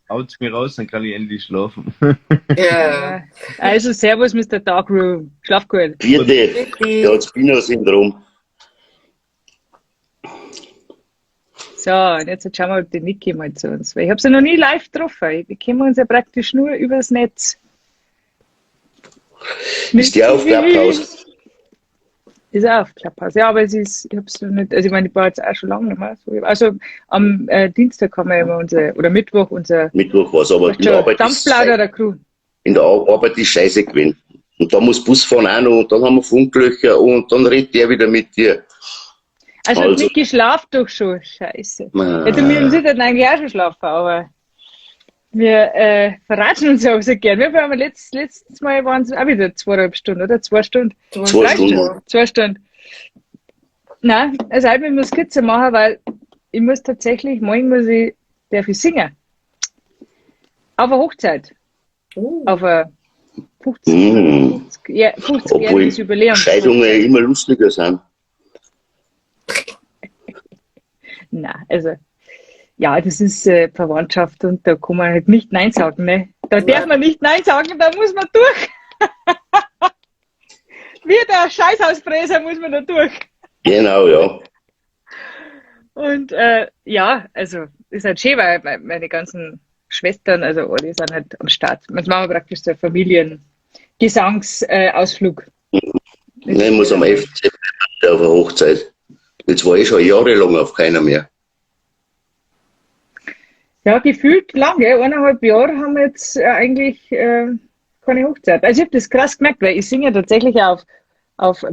Haut's mir raus, dann kann ich endlich schlafen. Ja. Also, servus, Mr. Darkroom. Schlaf gut. Vierte, der hat Spinner-Syndrom. So, und jetzt schauen wir, ob die Niki mal zu uns. Weil ich habe sie noch nie live getroffen. Wir kennen uns ja praktisch nur übers Netz. Ist die auf Clubhouse? Ist auch auf Clubhouse. Ja, aber es ist, ich hab's noch nicht, also ich meine, ich war jetzt auch schon lange nicht mehr. So. Also am Dienstag haben wir immer unser, oder Mittwoch unser Mittwoch war's, aber in der Arbeit ist, Dampfplauder Crew. in der Arbeit ist scheiße gewesen. Und da muss Bus fahren auch noch, und dann haben wir Funklöcher und dann redet der wieder mit dir. Also, Also- Niki schlaft doch schon. Scheiße. Ah. Ja, du, wir sind eigentlich auch schon schlafen, aber wir verratschen uns ja auch so gern. Wir haben letztes Mal waren es auch wieder 2,5 Stunden, oder? 2 Stunden. 2 3 Stunden. Stunden. 2 Stunden. Nein, also ich muss kürzer machen, weil ich muss tatsächlich, morgen muss ich, darf ich singen. Auf einer Hochzeit. Oh. Auf einer 50, ja, 50-jähriges Obwohl Jubiläum. Scheidungen immer lustiger sind. Nein, also, ja, das ist Verwandtschaft und da kann man halt nicht Nein sagen, ne? Da darf man nicht Nein sagen, da muss man durch. Wie der Scheißhausfräser muss man da durch. Genau, ja. Und ja, also ist halt schön, weil meine ganzen Schwestern, also alle sind halt am Start. Jetzt machen wir praktisch so einen Familiengesangsausflug. Nein, ich muss am 11. September auf eine Hochzeit. Jetzt war ich schon jahrelang auf keiner mehr. Ja, gefühlt lange, 1,5 Jahre haben wir jetzt eigentlich keine Hochzeit. Also ich hab das krass gemerkt, weil ich singe tatsächlich auf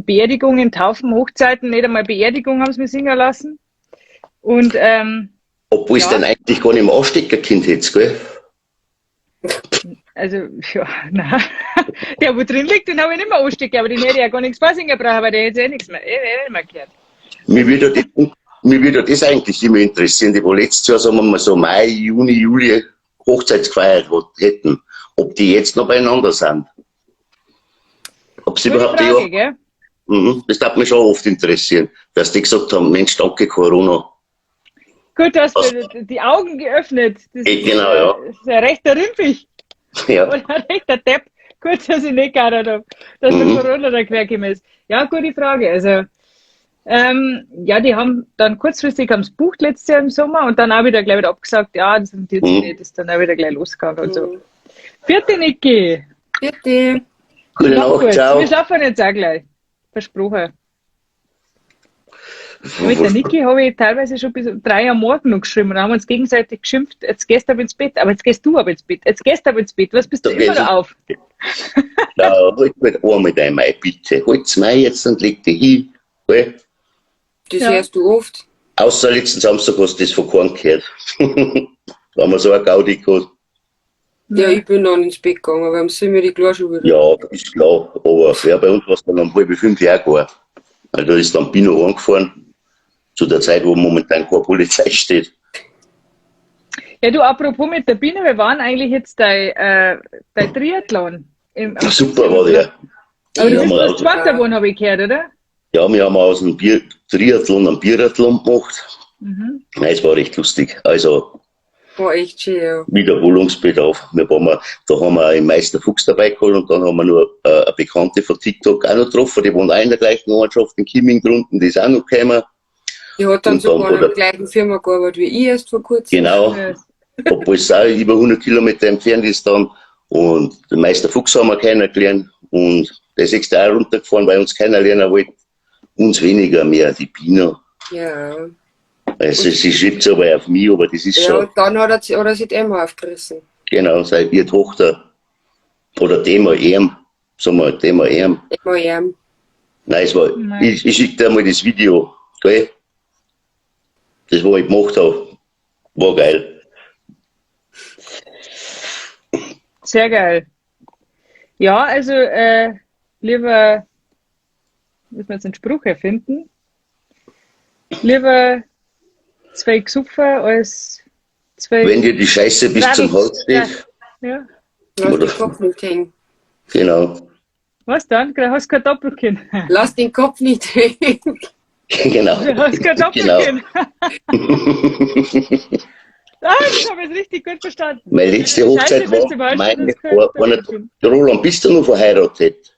Beerdigungen, Taufen, Hochzeiten, nicht einmal Beerdigung haben sie mir singen lassen. Und, obwohl es ja. dann eigentlich gar nicht mehr anstecken Kind hättest, gell? Also, ja, nein. Der, wo drin liegt, den habe ich nicht mehr anstecken, aber den hätte ich ja gar nichts vorsingen brauchen, weil der hätte eh nichts mehr, eh nicht mehr gehört. Mir würde das eigentlich immer interessieren, die wo letztes Jahr, sagen wir mal so Mai, Juni, Juli Hochzeit gefeiert hätten, ob die jetzt noch beieinander sind. Ob sie Gute überhaupt Frage, die, gell? Mhm, das würde mich schon oft interessieren, dass die gesagt haben, Mensch, danke Corona. Gut, du hast mir die Augen geöffnet. Das ist, Genau, ja. Das ist ein rechter Rümpig. Ja. Oder ein rechter Depp. Gut, dass ich nicht gehört habe, dass der Corona da quergekommen ist. Ja, gute Frage. Also, ja, die haben dann kurzfristig haben's bucht letztes Jahr im Sommer und dann auch wieder gleich wieder abgesagt, ja, das rentiert sich nicht, ist dann auch wieder gleich losgegangen und so. Vierte, Niki. Vierte. Gute Schlaf Nacht, gut. ciao. Wir schlafen jetzt auch gleich. Versprochen. Mit der Niki habe ich teilweise schon bis um 3 am Morgen noch geschrieben und haben uns gegenseitig geschimpft, jetzt gehst du aber ins Bett, aber jetzt gehst du aber ins Bett, jetzt gehst du aber ins Bett, was bist du Da immer gehst noch du- auf? Ja, halt mit einmal dein Mai, bitte. Halt's Mai jetzt und leg dich hin. Gell? Das Ja. hörst du oft. Außer letzten Samstag hast du das von keinem gehört. Da haben wir so eine Gaudi gehabt. Ja, ich bin dann ins Bett gegangen, weil um 7 Uhr die Klar schon wieder. Ja, ist klar. Aber ja, bei uns war es dann um 4:30 auch gegangen. Weil da ist dann Pino angefahren. Zu der Zeit, wo momentan keine Polizei steht. Ja, du, apropos mit der Biene, wir waren eigentlich jetzt dein Triathlon. Am Super war der. Aber du Ja, bist wir bloß auch. Zweiter geworden, habe ich gehört, oder? Ja, wir haben aus dem Triathlon einen Biathlon gemacht. Mhm. Nein, es war recht lustig. Also War echt schön, ja. Wiederholungsbedarf. Da haben wir einen Meister Fuchs dabei geholt und dann haben wir nur eine Bekannte von TikTok auch noch getroffen, die wohnt auch in der gleichen Ortschaft in Chieming drunten, die ist auch noch gekommen. Die hat dann Und dann sogar in der oder- gleichen Firma gearbeitet wie ich erst vor kurzem. Genau, Ja. obwohl es auch über 100 Kilometer entfernt ist dann. Und den Meister Fuchs haben wir kennengelernt und der ist extra auch runtergefahren, weil uns keiner lernen wollte. Uns weniger mehr, die Pina. Ja. Also sie schreibt aber auf mich, aber das ist Ja, schon, und dann hat er sich die Emma aufgerissen. genau, seit ihre Tochter. Oder Thema ihm, sagen wir, Thema ihm. Emma ihm. Nein, es war, Nein. ich schicke dir mal das Video, gell? Das, was ich gemacht habe, war geil. Sehr geil. Ja, also lieber, müssen wir jetzt einen Spruch erfinden, lieber 2 Gesuffer als 2... Wenn dir die Scheiße bis zum Hals steht. Ja. Lass Oder- den Kopf nicht hängen. Genau. Was dann? Du hast kein Doppelkinn. Lass den Kopf nicht hängen. Genau. Du hast kein Genau. Doppelkinn. Ah, das habe ich richtig gut verstanden. Meine letzte Scheiße, Hochzeit bis zum war, Hals meine, steht, das war, kein war nicht, Doppelkinn. Roland, bist du noch verheiratet?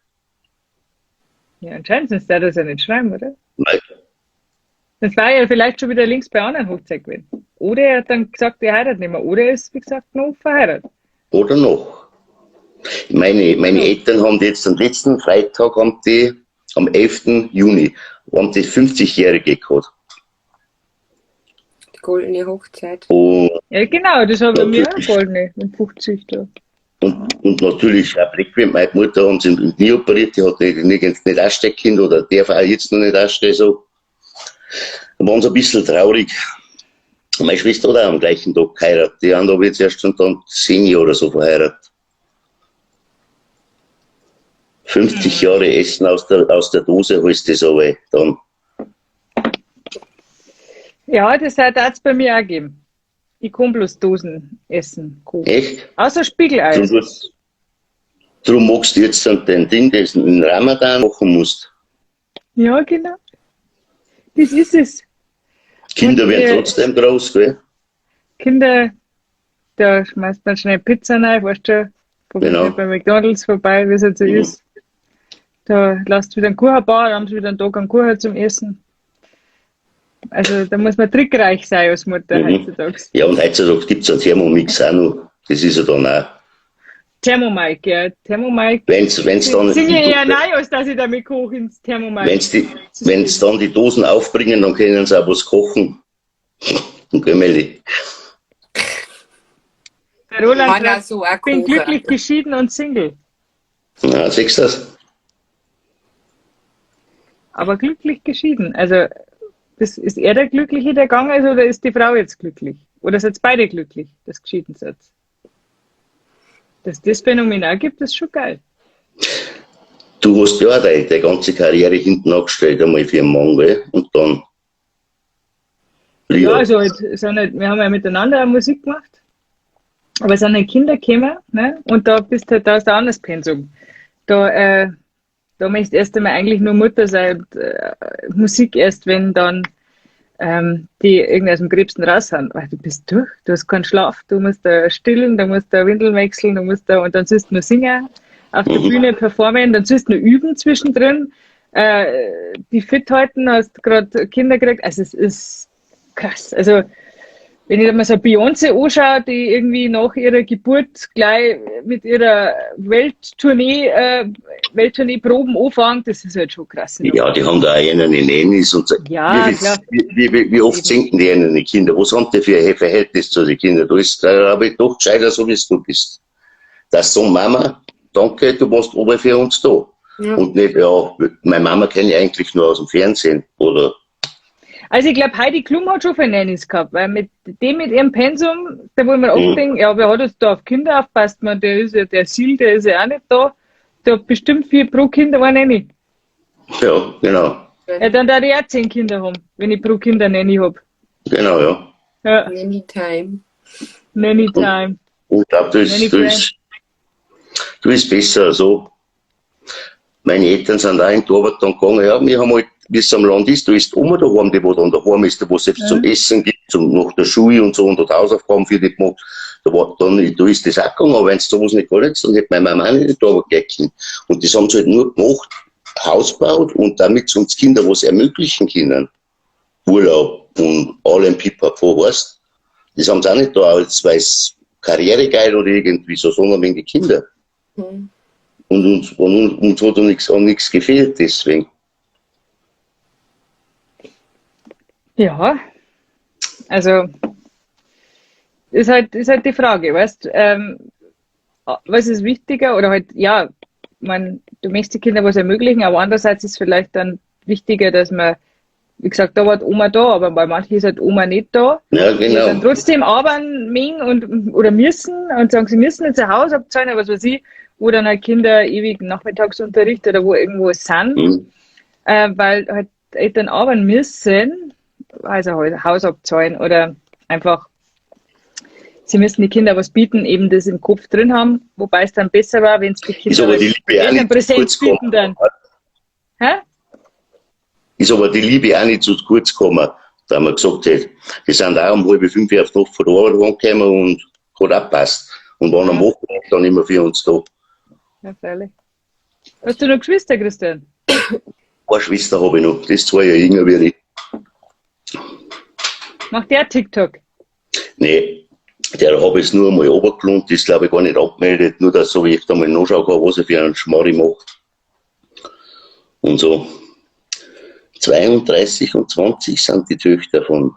Ja, anscheinend, sonst darf das ja nicht schreiben, oder? Nein. Das war ja vielleicht schon wieder links bei anderen Hochzeit gewesen. Oder er hat dann gesagt, er heiratet nicht mehr. Oder er ist, wie gesagt, noch verheiratet. Oder noch. Meine Eltern haben die jetzt am letzten Freitag haben die Am 11. Juni haben die 50-Jährige gehabt. Die goldene Hochzeit. Und, Ja, genau, das habe ich mir auch Natürlich. goldene mit 50 da. und natürlich auch Blick, meine Mutter haben sie im Knie operiert, die hat nirgends nicht anstecken können oder darf auch jetzt noch nicht anstehen. So. Da waren sie ein bisschen traurig. Und meine Schwester hat auch am gleichen Tag geheiratet. Die andere habe ich jetzt erst schon dann 10 Jahre oder so verheiratet. 50 Jahre Essen aus der Dose heißt das aber dann. Ja, das hat es bei mir auch gegeben. Ich kann bloß Dosen essen. Kochen. Echt? Außer Spiegelei. Drum magst du jetzt dann den Ding, das du in Ramadan machen musst. Ja, genau. Das ist es. Kinder Und, werden trotzdem groß, gell? Kinder, da schmeißt man schnell Pizza rein, weißt du, probiert Genau. bei McDonalds vorbei, wie es halt so ist. Da lasst wieder einen Kuchen bauen, dann haben sie wieder einen Tag einen Kuchen zum Essen. Also da muss man trickreich sein als Mutter heutzutage. Ja, und heutzutage gibt es einen Thermomix auch noch. Das ist ja dann auch. Thermomike, ja. Thermomike. Wenn's dann Singe die, eher nein, als dass ich damit koche ins Thermomike. wenn's dann die Dosen aufbringen, dann können sie auch was kochen. Und Gömmeli. Der Roland Kann auch sagt, so auch ich bin kochen. glücklich geschieden und Single. Na, siehst du das? Aber glücklich geschieden. Also das, ist er der Glückliche, der gegangen ist, oder ist die Frau jetzt glücklich? Oder sind beide glücklich, dass geschieden sind? Dass das Phänomen auch gibt, ist schon geil. Du hast ja auch deine ganze Karriere hinten angestellt, einmal für einen Mann, gell? Und dann. Ja, also halt, sind halt, wir haben ja miteinander auch Musik gemacht, aber es sind halt Kinder gekommen, ne? Und da bist halt, da ist ein anderes Pensum. Da, da möchtest du erst einmal eigentlich nur Mutter sein und Musik erst, wenn dann die irgendwie aus dem Gröbsten raus sind. Weil du bist durch, du hast keinen Schlaf, du musst da stillen, du musst da Windeln wechseln, du musst da, und dann sollst du nur singen, auf der Bühne performen, dann sollst du nur üben zwischendrin, die fit halten, hast gerade Kinder gekriegt, also es ist krass. Also wenn ich da mal so Beyoncé anschaue, die irgendwie nach ihrer Geburt gleich mit ihrer Welttournee-Proben anfängt, das ist halt schon krass. Ja, die haben da auch einen Nannies und so. Ja, klar. Wie oft sinken die einen die Kinder? Was haben die für ein Verhältnis zu den Kindern? Du bist, glaube ich, doch gescheiter, so wie du bist. Das so, Mama, danke, du warst oben für uns da. Ja. Und nicht, ja, meine Mama kenne ich eigentlich nur aus dem Fernsehen, oder? Also ich glaube, Heidi Klum hat schon viele Nannies gehabt, weil mit dem, mit ihrem Pensum, da wo ich mir oft denke, ja, wer hat jetzt da auf Kinder aufpasst? Man, der ist ja, der Sil, der ist ja auch nicht da. Der hat bestimmt 4 pro Kind eine Nanny. Ja, genau. Ja, dann darf ich auch 10 Kinder haben, wenn ich pro Kind eine Nanny hab. Genau, ja. Ja. Nanny Time. Nanny Time. Und ich glaub, Nanny du bist besser so. Meine Eltern sind auch in die Arbeit dann gegangen. Ja, wir haben halt, wie es am Land ist, da ist die Oma daheim, die wo dann daheim ist, da wo es selbst zum Essen gibt, nach der Schule und so und hat Hausaufgaben für die gemacht. Da war dann, da ist das auch gegangen, aber wenn es sowas nicht gegangen ist, dann hätte meine Mama auch nicht in die Arbeit gehen können. Und das haben sie halt nur gemacht, Haus gebaut und damit sie uns Kinder was ermöglichen können. Urlaub und allem Pipapo, weißt. Das haben sie auch nicht da, als weil es karrieregeil oder irgendwie so, sondern wegen den Kindern. Mhm. Und uns hat auch nichts gefehlt, deswegen. Ja, also ist halt die Frage, weißt, was ist wichtiger oder halt, ja, man, du möchtest die Kinder was ermöglichen, aber andererseits ist vielleicht dann wichtiger, dass man, wie gesagt, da war die Oma da, aber bei manchen ist halt Oma nicht da. Ja, Die genau. dann trotzdem arbeiten mögen und, oder müssen und sagen, sie müssen jetzt ein Haus abzahlen, oder was weiß ich, wo dann halt Kinder ewig Nachmittagsunterricht oder wo irgendwo sind, weil halt Eltern arbeiten müssen, also halt Haus abzahlen oder einfach, sie müssen die Kinder was bieten, eben das im Kopf drin haben, wobei es dann besser war, wenn es die Kinder Ist aber die Liebe auch Eltern nicht zu präsent kurz gekommen. bieten dann. Hä? Ist aber die Liebe auch nicht zu kurz gekommen, da man gesagt hat, die sind auch um 4:30 auf die Nacht von der Arbeit heimgekommen und hat auch gepasst. Und waren am Wochenende dann immer für uns da. Ja, freilich. Hast du noch Geschwister, Christian? Eine Schwester habe ich noch, das ist 2 Jahre jünger wie ich. Macht der TikTok? Nee, der habe ich es nur einmal runtergelohnt, ist glaube ich gar nicht abgemeldet, nur dass so wie ich da mal nachschauen kann, was er für einen Schmarri macht. Und so. 32 und 20 sind die Töchter von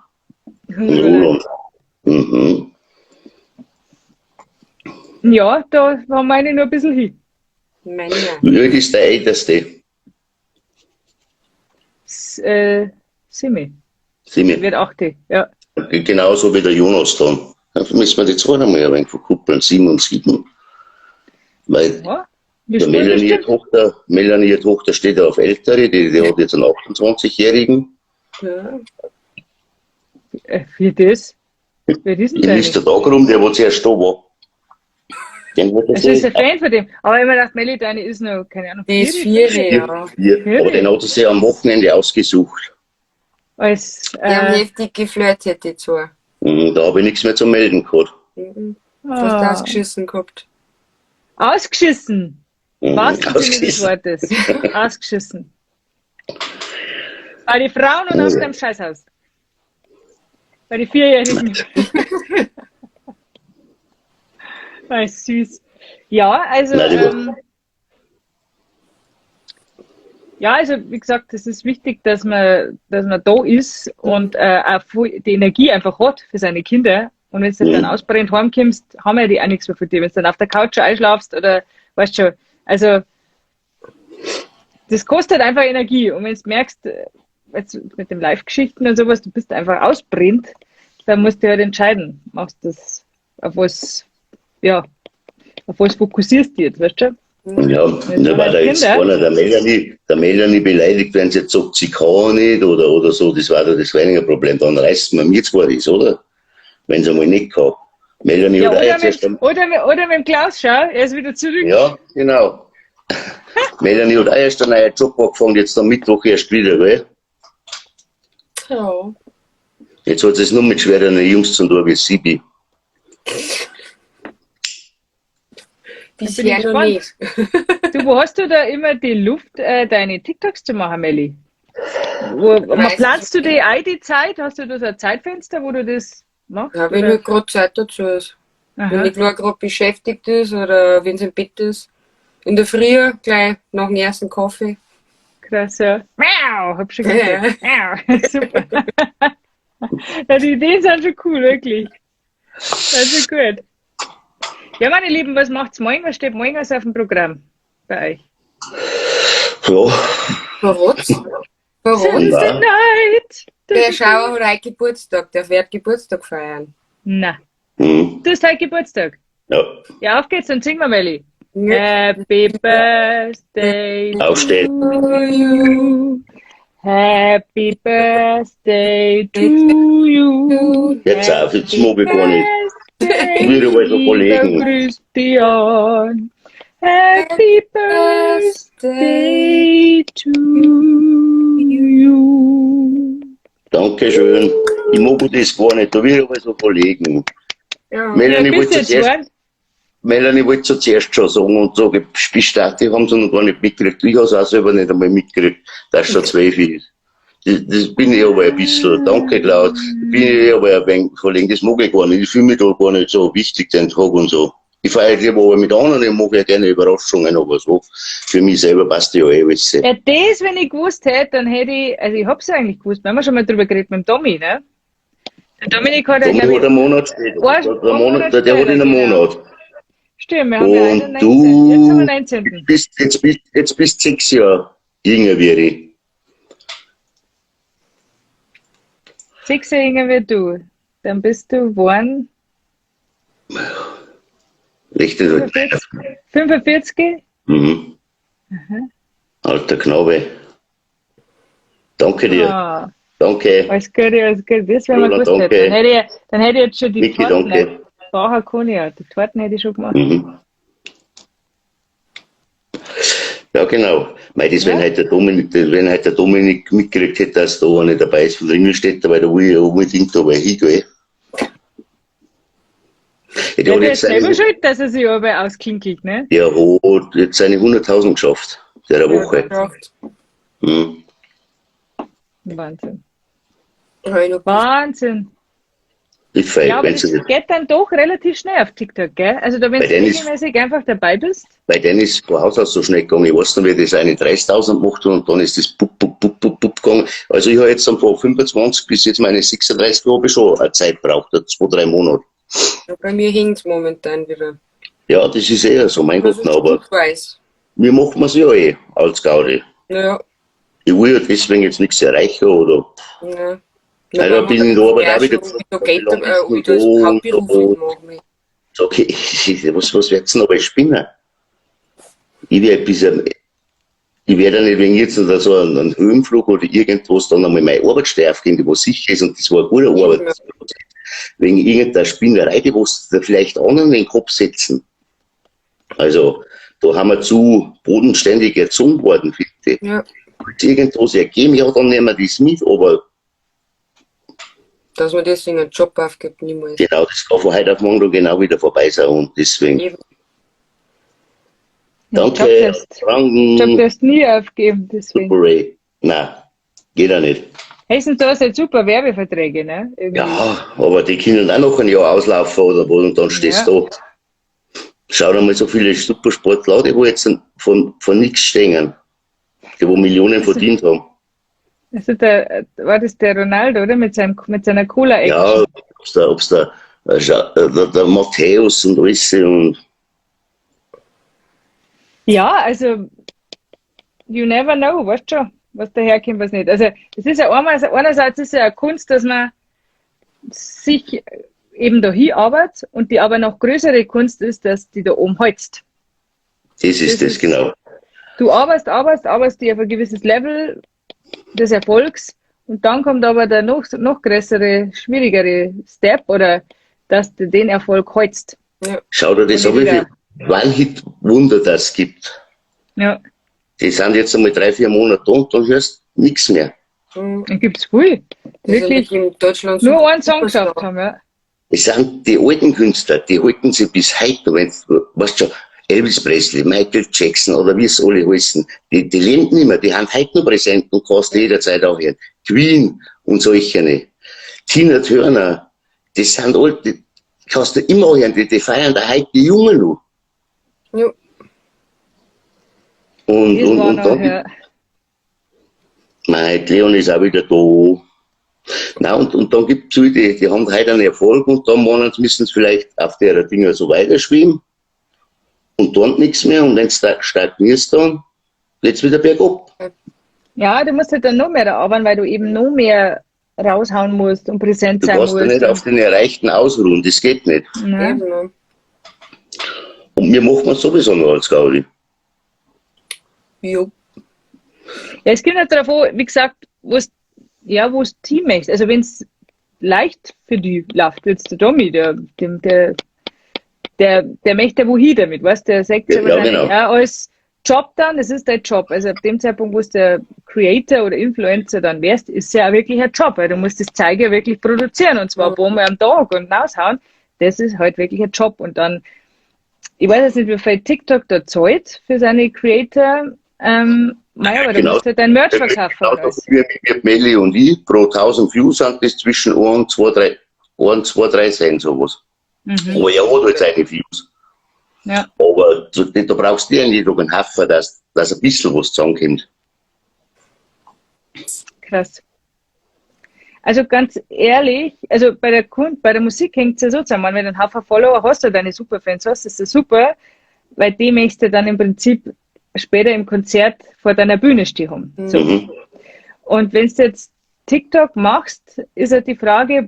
Roland. Mhm. Ja, da haben meine noch ein bisschen hin. Meine ja. Wie alt ist der Älteste? Simi. Simi. Wird 8, ja. Genauso wie der Jonas dann. Dann müssen wir die zwei noch mal ein wenig verkuppeln, 7 und 7. Weil ja, wir der spielen Melanie, ihre Tochter steht ja auf Ältere, die hat jetzt einen 28-Jährigen. Ja. Wie das? Wer ist denn Der der? ist der Tag rum, der wo zuerst da war. Den hat er Das ist ein Fan von dem. Aber ich hab mir gedacht, Melli, deine ist noch, keine Ahnung, Die ist 4, ja. 4. Aber den hat er sich am Wochenende ausgesucht. Als, Die haben heftig geflirtet, die zwei. Da habe ich nichts mehr zu melden gehabt. Mhm. Hast du ausgeschissen gehabt? Ausgeschissen? Mhm, Was im Sinne des Wortes? Ausgeschissen. Bei den Frauen und aus dem Scheißhaus. Bei den 4-Jährigen. Ah, süß. Ja, also, Nein, ja, also wie gesagt, es ist wichtig, dass man da ist und auch die Energie einfach hat für seine Kinder. Und wenn du dann ausbrennt heimkommst, haben ja die auch nichts mehr für dich. Wenn du dann auf der Couch einschlafst oder, weißt schon, also das kostet einfach Energie. Und wenn du merkst, jetzt mit den Live-Geschichten und sowas, du bist einfach ausbrennt, dann musst du halt entscheiden, machst das, auf was, ja, auf was fokussierst du jetzt, weißt du? Ja, da war da jetzt keiner, der Melanie beleidigt, wenn sie jetzt sagt, sie kann nicht oder so, das war da das weniger Problem. Dann reißt man mir zwar das, oder? Wenn sie mal nicht kann. Melanie ja, hat auch oder, mit, oder mit dem Klaus, schau, er ist wieder zurück. Ja, genau. Melanie hat auch erst einen neuen Job angefangen, jetzt am Mittwoch erst wieder, gell? Ja. Jetzt hat sie es nur mit schwereren Jungs zu tun wie Sibi. Bisher noch nicht. Du, wo hast du da immer die Luft, deine TikToks zu machen, Melli? Planst du die ID-Zeit? Hast du da so ein Zeitfenster, wo du das machst? Ja, wenn halt gerade Zeit dazu ist. Aha. Wenn ich gerade beschäftigt ist oder wenn es im Bett ist. In der Früh, gleich nach dem ersten Kaffee. Krass, ja. Miau, hab schon gesagt. Ja. Miau, super. Ja, die Ideen sind schon cool, wirklich. Also gut. Ja, meine Lieben, was macht's morgen? Was steht morgen auf dem Programm bei euch? Ja. Verrotz. Verrotz. Night. Der Schauer hat heute Geburtstag, der wird Geburtstag feiern. Na. Mhm. Du hast heute Geburtstag? Ja. Ja, auf geht's, dann singen wir, Melli. Happy Birthday Aufstehen. to you. Happy Birthday to you. Jetzt auf, jetzt mag ich gar nicht. Wieder mal so Kollegen. Christian. Happy Birthday to you. Dankeschön. Ich mag das gar nicht, da will ich mal so Kollegen. Ja. Melanie wollte zuerst schon sagen und so, Bistati haben sie noch gar nicht mitgekriegt. Ich habe es auch selber nicht einmal mitgekriegt, dass schon 12 ist. Das bin ich aber ein bisschen, danke Klaus, bin ich aber ein wenig verlegen, das mag ich gar nicht. Ich fühle mich da gar nicht so wichtig den Tag und so. Ich feiere lieber aber mit anderen, ich mag ja gerne Überraschungen, aber so. Für mich selber passt ja eh alles. Ja, das, wenn ich gewusst hätte, dann hätte ich, also ich hab's ja eigentlich gewusst, wir haben schon mal drüber geredet mit dem Tommy, ne? Der Dominik hat ja, Tommy hat einen Monat später. Der hat in einem Monat. Stimmt, wir haben ja einen 19. Du jetzt haben wir 19. Jetzt bist 6 Jahre jünger wie ich. 6 Jahre jünger wie du. Dann bist du geworden. Richtig. 45? Mhm. Aha. Alter Knabe. Danke dir. Ah. Danke. Alles Gute, alles Gute. Das wäre mal gewusst. Danke. Dann hätte ich jetzt schon die Niki, Torten. Danke. Bauer kann ich ja. Die Torten hätte ich schon gemacht. Mhm. Ja, genau. Mei, das, Ja. wenn halt der Dominik mitgekriegt hätte, dass da einer dabei ist von Ringelstädter, weil da will ich ja unbedingt dabei hingehen. Ja, Ja, der hat der jetzt ist selber seine, schuld, dass er sich aber ausklinkelt, ne? der hat jetzt seine 100.000 geschafft, der Woche. Ja. Mhm. Wahnsinn. Hab ich noch Wahnsinn. Ich feier, Ja, aber wenn's das nicht, geht dann doch relativ schnell auf TikTok, gell? Also da, wenn Bei du denen ist- regelmäßig einfach dabei bist. bei denen ist von Haus aus so schnell gegangen. Ich weiß noch, wie das eine 30.000 gemacht hat und dann ist das pup, pup, pup, pup, pup gegangen. Also ich habe jetzt dann von 25 bis jetzt meine 36 habe ich schon eine Zeit gebraucht, 2, 3 Monate. Ja, bei mir hängt's momentan wieder. Ja, das ist eher so, mein Aber Gott, so na, aber stückweise. mir macht man's ja eh als Gaudi. Ja, Ich will ja deswegen jetzt nichts erreichen oder. ja. Nein, da bin ich in der Arbeit auch wieder Ob ich da Geld, wie lange ob ich ist das noch da hauptberuflich und mache. da. Sag ich, was wird's denn aber spinnen? Ich werde bis, ich werde ja nicht wegen jetzt oder so einen Höhenflug oder irgendwas dann einmal meine Arbeitsstelle aufgeben, die was sicher ist und das war eine gute Arbeit. Wegen irgendeiner Spinnerei, die was da vielleicht anderen in den Kopf setzen. Also, da haben wir zu bodenständig erzogen worden, finde ich. Ja. Wenn's irgendwas ergeben, ja, dann nehmen wir das mit, aber Dass man deswegen einen Job aufgibt, niemals. genau, das kann von heute auf morgen da genau wieder vorbei sein und deswegen. Eben. Danke, Job Franken, darfst nie aufgeben, deswegen. Super Ray. Nein, geht auch nicht. Hessen, du hast ja super Werbeverträge, ne? Irgendwie. Ja, aber die können auch noch ein Jahr auslaufen oder was und dann stehst du da. Schau dir mal so viele Supersportler an, die wo jetzt von nichts stehen, die wo Millionen verdient haben. Also der, war das der Ronaldo, oder? Mit seiner Cola-Action. Ja, ob's da, der Matthäus und alles und. Ja, also, you never know, weißt schon, was daherkommt, was nicht. Also, es ist ja einerseits ist ja eine Kunst, dass man sich eben da hinarbeitet und die aber noch größere Kunst ist, dass die da oben hältst. Das ist das, genau. Du arbeitest, arbeitest, arbeitest dich auf ein gewisses Level des Erfolgs und dann kommt aber der noch größere, schwierigere Step oder dass du den Erfolg hältst. Ja. Schau dir das an, wie viel One-Hit-Wunder das gibt. Ja. Die sind jetzt einmal 3, 4 Monate da und dann hörst du nichts mehr. Mhm. Dann gibt's viel. Wirklich in Deutschland nur einen Song geschafft haben, ja. Es sind die alten Künstler, die halten sich bis heute, wenn, weißt schon, Elvis Presley, Michael Jackson oder wie es alle heißen, die leben nicht mehr, die haben heute noch präsent und kannst jederzeit auch hören. Queen und solche. Tina Turner, das sind alle, die kannst du immer hören, die feiern da heute die Jungen noch. Ja. Und dann, ja. Mein Leon ist auch wieder da. Nein, und dann gibt es die, die haben heute einen Erfolg und dann müssen sie vielleicht auf der Dinger so weiterschwimmen und dann nichts mehr. Und wenn du stagnierst, dann geht's wieder bergab. Ja, du musst halt dann noch mehr arbeiten, weil du eben noch mehr raushauen musst und präsent sein musst. Du kannst ja nicht auf den Erreichten ausruhen, das geht nicht. Nein. Und wir machen es sowieso noch als Gaudi. Jo. Ja, es kommt halt darauf an, wie gesagt, wo es ja, wo es Team möchtest. Also wenn es leicht für die läuft, jetzt der Domi, der möchte wohin damit, weißt du, der sagt ja, ja, genau. Ja, als Job dann, das ist dein Job. Also ab dem Zeitpunkt, wo es der Creator oder Influencer dann wärst, ist ja auch wirklich ein Job, weil du musst das Zeug ja wirklich produzieren und zwar ein paar Mal am Tag und raushauen. Das ist halt wirklich ein Job. Und dann, ich weiß jetzt nicht, wie viel TikTok da zahlt für seine Creator, naja, aber du genau. musst halt dein Merch verkaufen. Genau, wir Melli und ich, pro 1000 Views sind das zwischen 1 und 2, 3, 1, 2, 3 Cent, sowas. Mhm. Aber er hat halt seine Views. Ja. Aber da brauchst du eigentlich doch einen Haufen, dass ein bisschen was zusammenkommt. Krass. Also ganz ehrlich, also bei der Musik hängt es ja so zusammen. Wenn du einen Haufen Follower hast oder deine Superfans hast, ist das super, weil die möchtest du dann im Prinzip später im Konzert vor deiner Bühne stehen haben. So. Mhm. Und wenn du jetzt TikTok machst, ist halt die Frage,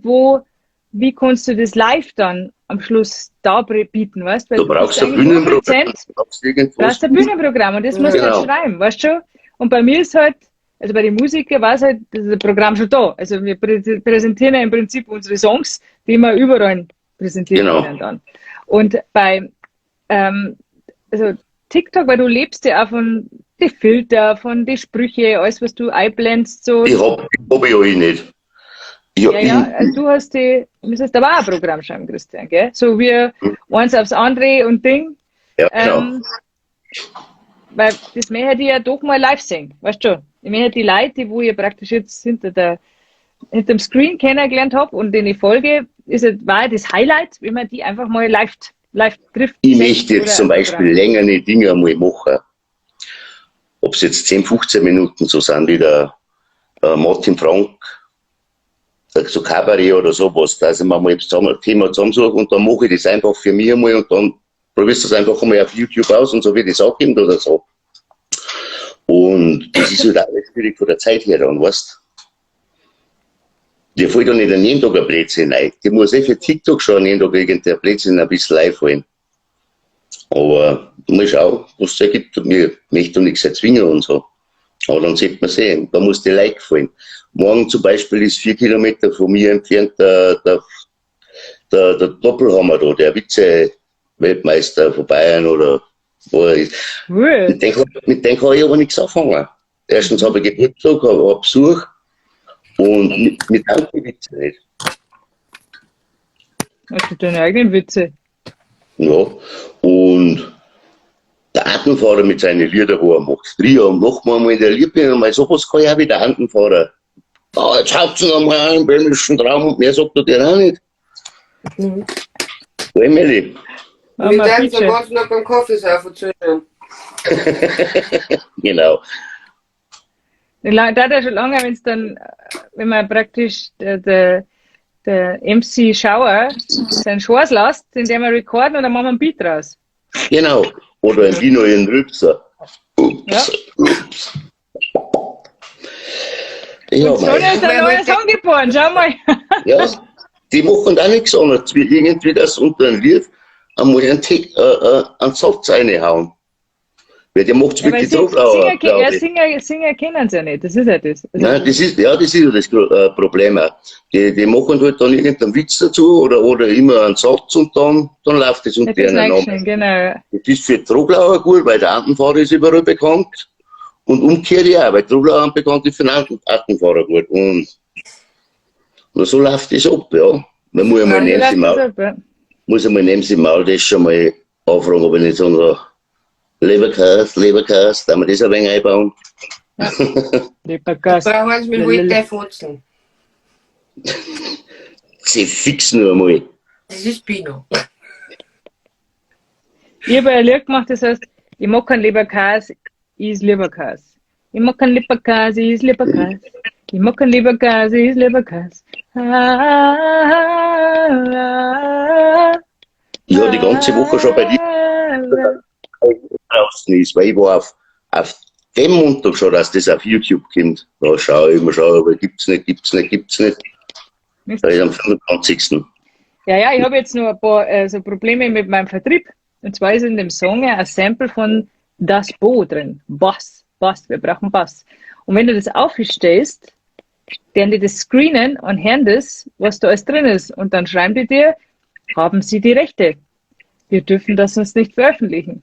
wie kannst du das live dann am Schluss da bieten, weißt? Weil du brauchst ein Bühnenprogramm. Du brauchst ein Bühnenprogramm und das musst du halt schreiben, weißt du? Und bei mir ist halt, also bei den Musikern war es halt, das ist ein Programm schon da. Also wir präsentieren ja im Prinzip unsere Songs, die wir überall präsentieren können dann. Und bei, also TikTok, weil du lebst ja auch von den Filter, von den Sprüche, alles, was du einblendest. So. Ich hab ich ja eh nicht. Ja, also du hast müsstest aber auch ein Programm schreiben, Christian, gell? So wie eins aufs andere und Ding. Ja, genau. Weil das möchte ich ja doch mal live sehen, weißt du? Ich möchte die Leute, die wo ihr praktisch jetzt hinter der hinterm Screen kennengelernt habe und den ich folge, ist es, war das Highlight, wenn man die einfach mal live trifft. Ich möchte jetzt zum Beispiel längere Dinge einmal machen. Ob es jetzt 10, 15 Minuten so sind, wie der Martin Frank, so Kabarett oder sowas, dass ich mir mal zusammen, ein Thema zusammensuche und dann mache ich das einfach für mich einmal und dann probierst du das einfach einmal auf YouTube aus und so, wie das auch kommt oder so. Und das ist halt alles schwierig von der Zeit her dann, weißt du? Dir fällt doch nicht an jedem Tag ein Blödsinn ein. Die muss eh für TikTok schon an jedem Tag irgendein Blödsinn ein bisschen einfallen. Aber mal schauen, was es da gibt. Mir möchte nichts erzwingen und so. Aber dann sieht man sehen, da muss die Like fallen. Morgen zum Beispiel ist 4 Kilometer von mir entfernt der Doppelhammer da, der Vize-Weltmeister von Bayern oder wo er ist. Cool. Mit dem kann ich aber nichts anfangen. Erstens habe ich Geburtstag, habe Besuch und mit anderen Witze nicht. Hast du deine eigenen Witze? Ja, und der Andenfahrer mit seinen Liedern, wo er macht. Früher und noch mal in der Liebe, und mal sowas kann ich auch wieder Andenfahrer. Da, jetzt haut's noch mal einen böhmischen Traum und mehr sagt er dir auch nicht. Mhm. Emily. Wir werden so ganz noch beim Kaffee saufen zuhören. Genau. Da hat er schon lange, wenn's dann, wenn man praktisch der MC Schauer seinen Schwarz lässt, den der wir recorden und dann machen wir einen Beat raus. Genau. Oder ein Dino in Rübser. Ups, ja. Ups. Ja, und schon ist ein neuer Song geboren, schau mal. Ja, die machen auch nichts anderes, wie irgendwie das unter ein Lied einmal einen Satz reinhauen. Weil der macht's ja, wirklich drauf. Singer, Singer kennen sie ja nicht, das ist ja das. Also nein, das ist, ja, das ist ja das Problem auch. Die machen halt dann irgendeinen Witz dazu oder immer einen Satz und dann läuft das unter ihren Namen. Genau. Das ist für Troglauer gut, weil der Andenfahrer ist überall bekannt. Und umgekehrt ja auch, weil Troglauer bekannt ist für den Andenfahrer gut. Und so läuft das ab, ja. Man muss ja mal nehmen, Maul das schon mal anfragen, ob ich nicht so Leberkäse, Leberkäse, da wir das ein wenig einbauen. Ja. Leberkäse. Da brauchen wir mit heute Furzeln. Sie fix nur einmal. Das ist Pino. Ich habe ein Lied gemacht, das heißt, ich mag keinen Leberkäse, ich is Leberkäse. Ich mag keinen Leberkäse, ich is Leberkäse. Ich mag keinen Leberkäse, ich is Leberkäse. Ich habe die ganze Woche schon bei dir draußen ist, weil ich war auf dem Montag schon, dass das auf YouTube kommt. Da schaue ich immer, aber gibt's nicht, gibt's nicht, gibt's nicht. Da ist am 25. Ja, ja, ich habe jetzt nur ein paar so Probleme mit meinem Vertrieb. Und zwar ist in dem Song ja ein Sample von Das Bo drin. Bass, Bass, wir brauchen Bass. Und wenn du das aufstellst, werden die das screenen und hören das, was da alles drin ist. Und dann schreiben die dir, haben Sie die Rechte? Wir dürfen das sonst nicht veröffentlichen.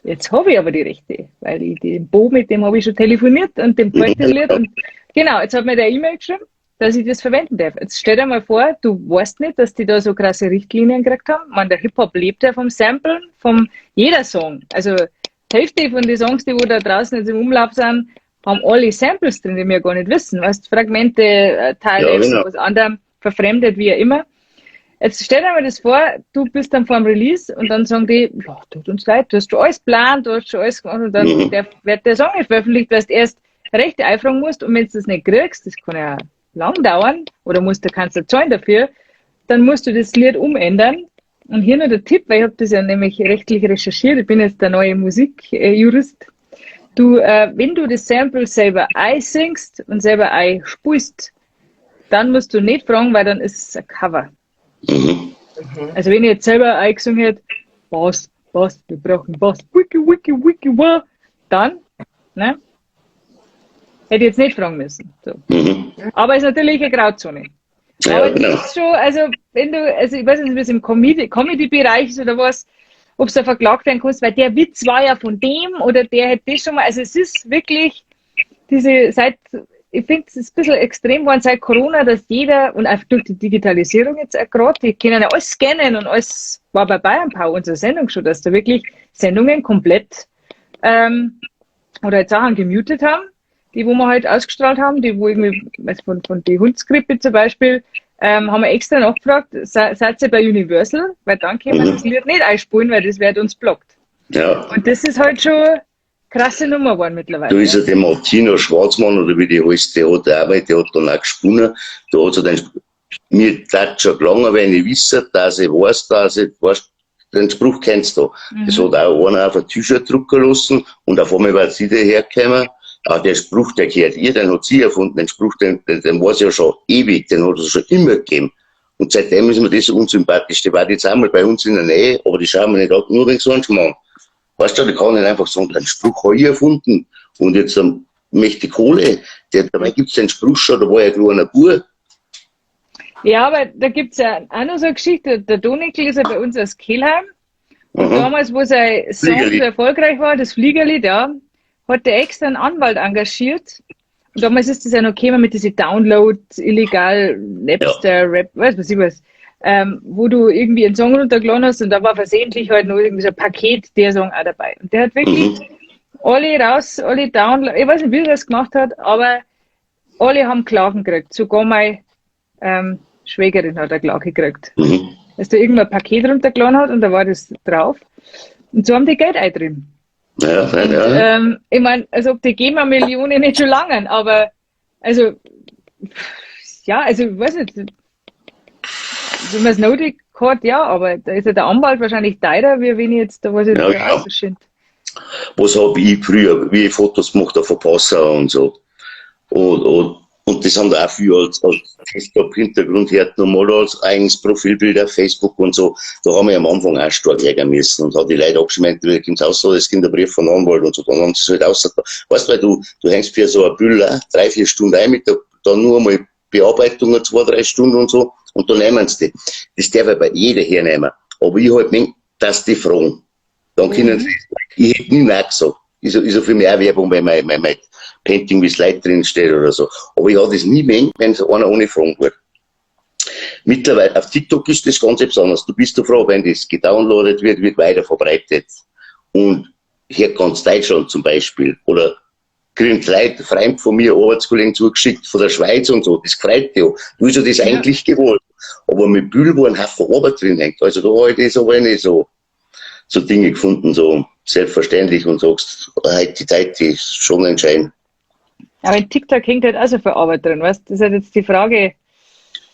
Jetzt habe ich aber die Rechte, weil ich den Bo, mit dem habe ich schon telefoniert und dem gefällt das Lied. Und genau, jetzt hat mir der E-Mail geschrieben, dass ich das verwenden darf. Jetzt stell dir mal vor, du weißt nicht, dass die da so krasse Richtlinien gekriegt haben. Ich meine, der Hip-Hop lebt ja vom Samplen, vom jeder Song. Also die Hälfte von den Songs, die wo da draußen jetzt im Umlauf sind, haben alle Samples drin, die wir gar nicht wissen. Weißt, Fragmente, Teile, ja, genau. Was anderem, verfremdet, wie auch immer. Jetzt stell dir mal das vor, du bist dann vor dem Release und dann sagen die, ja, tut uns leid, du hast schon alles geplant, du hast schon alles gemacht und dann wird der Song nicht veröffentlicht, weil du erst Rechte einfragen musst und wenn du das nicht kriegst, das kann ja lang dauern oder musst, du kannst ja zahlen dafür, dann musst du das Lied umändern. Und hier nur der Tipp, weil ich habe das ja nämlich rechtlich recherchiert, ich bin jetzt der neue Musikjurist. Du, wenn du das Sample selber einsingst und selber einspulst, dann musst du nicht fragen, weil dann ist es ein Cover. Mhm. Also wenn ich jetzt selber eingesungen hätte, Bass, Bass, wir brauchen Bass, wiki, wiki, wiki, wa, dann, ne, hätte ich jetzt nicht fragen müssen. So. Mhm. Aber es ist natürlich eine Grauzone. Ja, aber genau. Das ist schon, also wenn du, also ich weiß nicht, wie es im Comedy-Bereich ist oder was, ob es da verklagt werden kannst, weil der Witz war ja von dem oder der hätte das schon mal, also es ist wirklich diese, seit, ich finde, es ist ein bisschen extrem geworden seit Corona, dass jeder, und auch durch die Digitalisierung jetzt auch gerade, die können ja alles scannen und alles war bei Bayern Power, unsere Sendung schon, dass da wirklich Sendungen komplett oder jetzt Sachen gemutet haben, die wo wir halt ausgestrahlt haben, die wo irgendwie, also von die Hundsgrippe zum Beispiel, haben wir extra nachgefragt, seid ihr bei Universal? Weil dann können wir das Lied nicht einspulen, weil das wird uns blockt. Ja. Und das ist halt schon krasse Nummer geworden mittlerweile. Da ist ja der Martino Schwarzmann, oder wie die heißt, der hat auch, der hat dann auch gesponnen. Da hat er den, mir tat schon gelangen, wenn ich wisse, dass ich weiß, dass ich, weißt, den Spruch kennst du. Mhm. Das hat auch einer auf ein T-Shirt drucken lassen und auf einmal war sie dahergekommen. Auch der Spruch, der gehört ihr, den hat sie erfunden, den Spruch, den weiß ich ja schon ewig, den hat es schon immer gegeben. Und seitdem ist mir das so unsympathisch. Die war jetzt einmal bei uns in der Nähe, aber die schauen mir nicht an, nur wegen so einem Schmarrn. Weißt du, die kann nicht einfach sagen, den Spruch habe ich erfunden. Und jetzt möchte ich Kohle. Dabei gibt's den Spruch schon, da war ja ein kleiner Bub. Ja, aber da gibt's ja auch noch so eine Geschichte. Der Donikl ist ja bei uns aus Kelheim. Und damals, wo sein Song so erfolgreich war, das Fliegerlied, ja, hat der extra einen Anwalt engagiert. Und damals ist das ja noch gekommen mit diesen Download, illegal, Napster, Rap, weiß ich was, wo du irgendwie einen Song runtergeladen hast und da war versehentlich halt noch irgendwie so ein Paket, der Song auch dabei. Und der hat wirklich alle raus, alle Download, ich weiß nicht, wie er das gemacht hat, aber alle haben Klagen gekriegt. Sogar meine Schwägerin hat eine Klage gekriegt. Dass da irgendein Paket runtergeladen hat und da war das drauf. Und so haben die Geld eintrieben. Ja, ja, ja. Ich meine, also ob die GEMA-Millionen nicht schon langen, aber also ja, also ich weiß nicht, wenn man es nötig hat, ja, aber da ist ja der Anwalt wahrscheinlich teurer, wie wenn ich jetzt da was jetzt Ja, da genau. rausschickt. Was hab ich früher, wie ich Fotos gemacht habe von Passau und so. Und das haben da auch viel als Desktop-Hintergrund hergenommen oder als eigenes Profilbild auf Facebook und so. Da haben wir am Anfang auch stark ärgern müssen und hat die Leute angeschmissen, wie kommt's aus, so, es kommt ein Brief von Anwalt und so. Dann haben sie es halt ausgedacht. Weißt du, weil du hängst für so ein Bild auch 3-4 Stunden ein, mit der, dann nur einmal Bearbeitung, 2-3 Stunden und so, und dann nehmen sie die. Das darf ja bei jeder hernehmen. Aber ich halt nicht, dass die fragen. Dann können sie, ich hätte nie Nein gesagt. Ist ja für mich auch Werbung, weil mein Painting with Light drin steht oder so. Aber ich habe das nie mehr, wenn es einer ohne Fragen wird. Mittlerweile, auf TikTok ist das ganz etwas anderes. Du bist da froh, wenn das gedownloadet wird, wird weiter verbreitet. Und hier ganz Deutschland zum Beispiel. Oder kriegen Leute, Freund von mir, Arbeitskollegen zugeschickt, von der Schweiz und so. Das freut dich ja. Du bist ja das eigentlich gewollt. Aber mit Bühl, wo ein Haufen Arbeit drin hängt. Also da habe ich das aber nicht so Dinge gefunden, so selbstverständlich und sagst, heute die Zeit die ist schon entscheidend. Aber in TikTok hängt halt auch so viel Arbeit drin, weißt du? Das ist halt jetzt die Frage.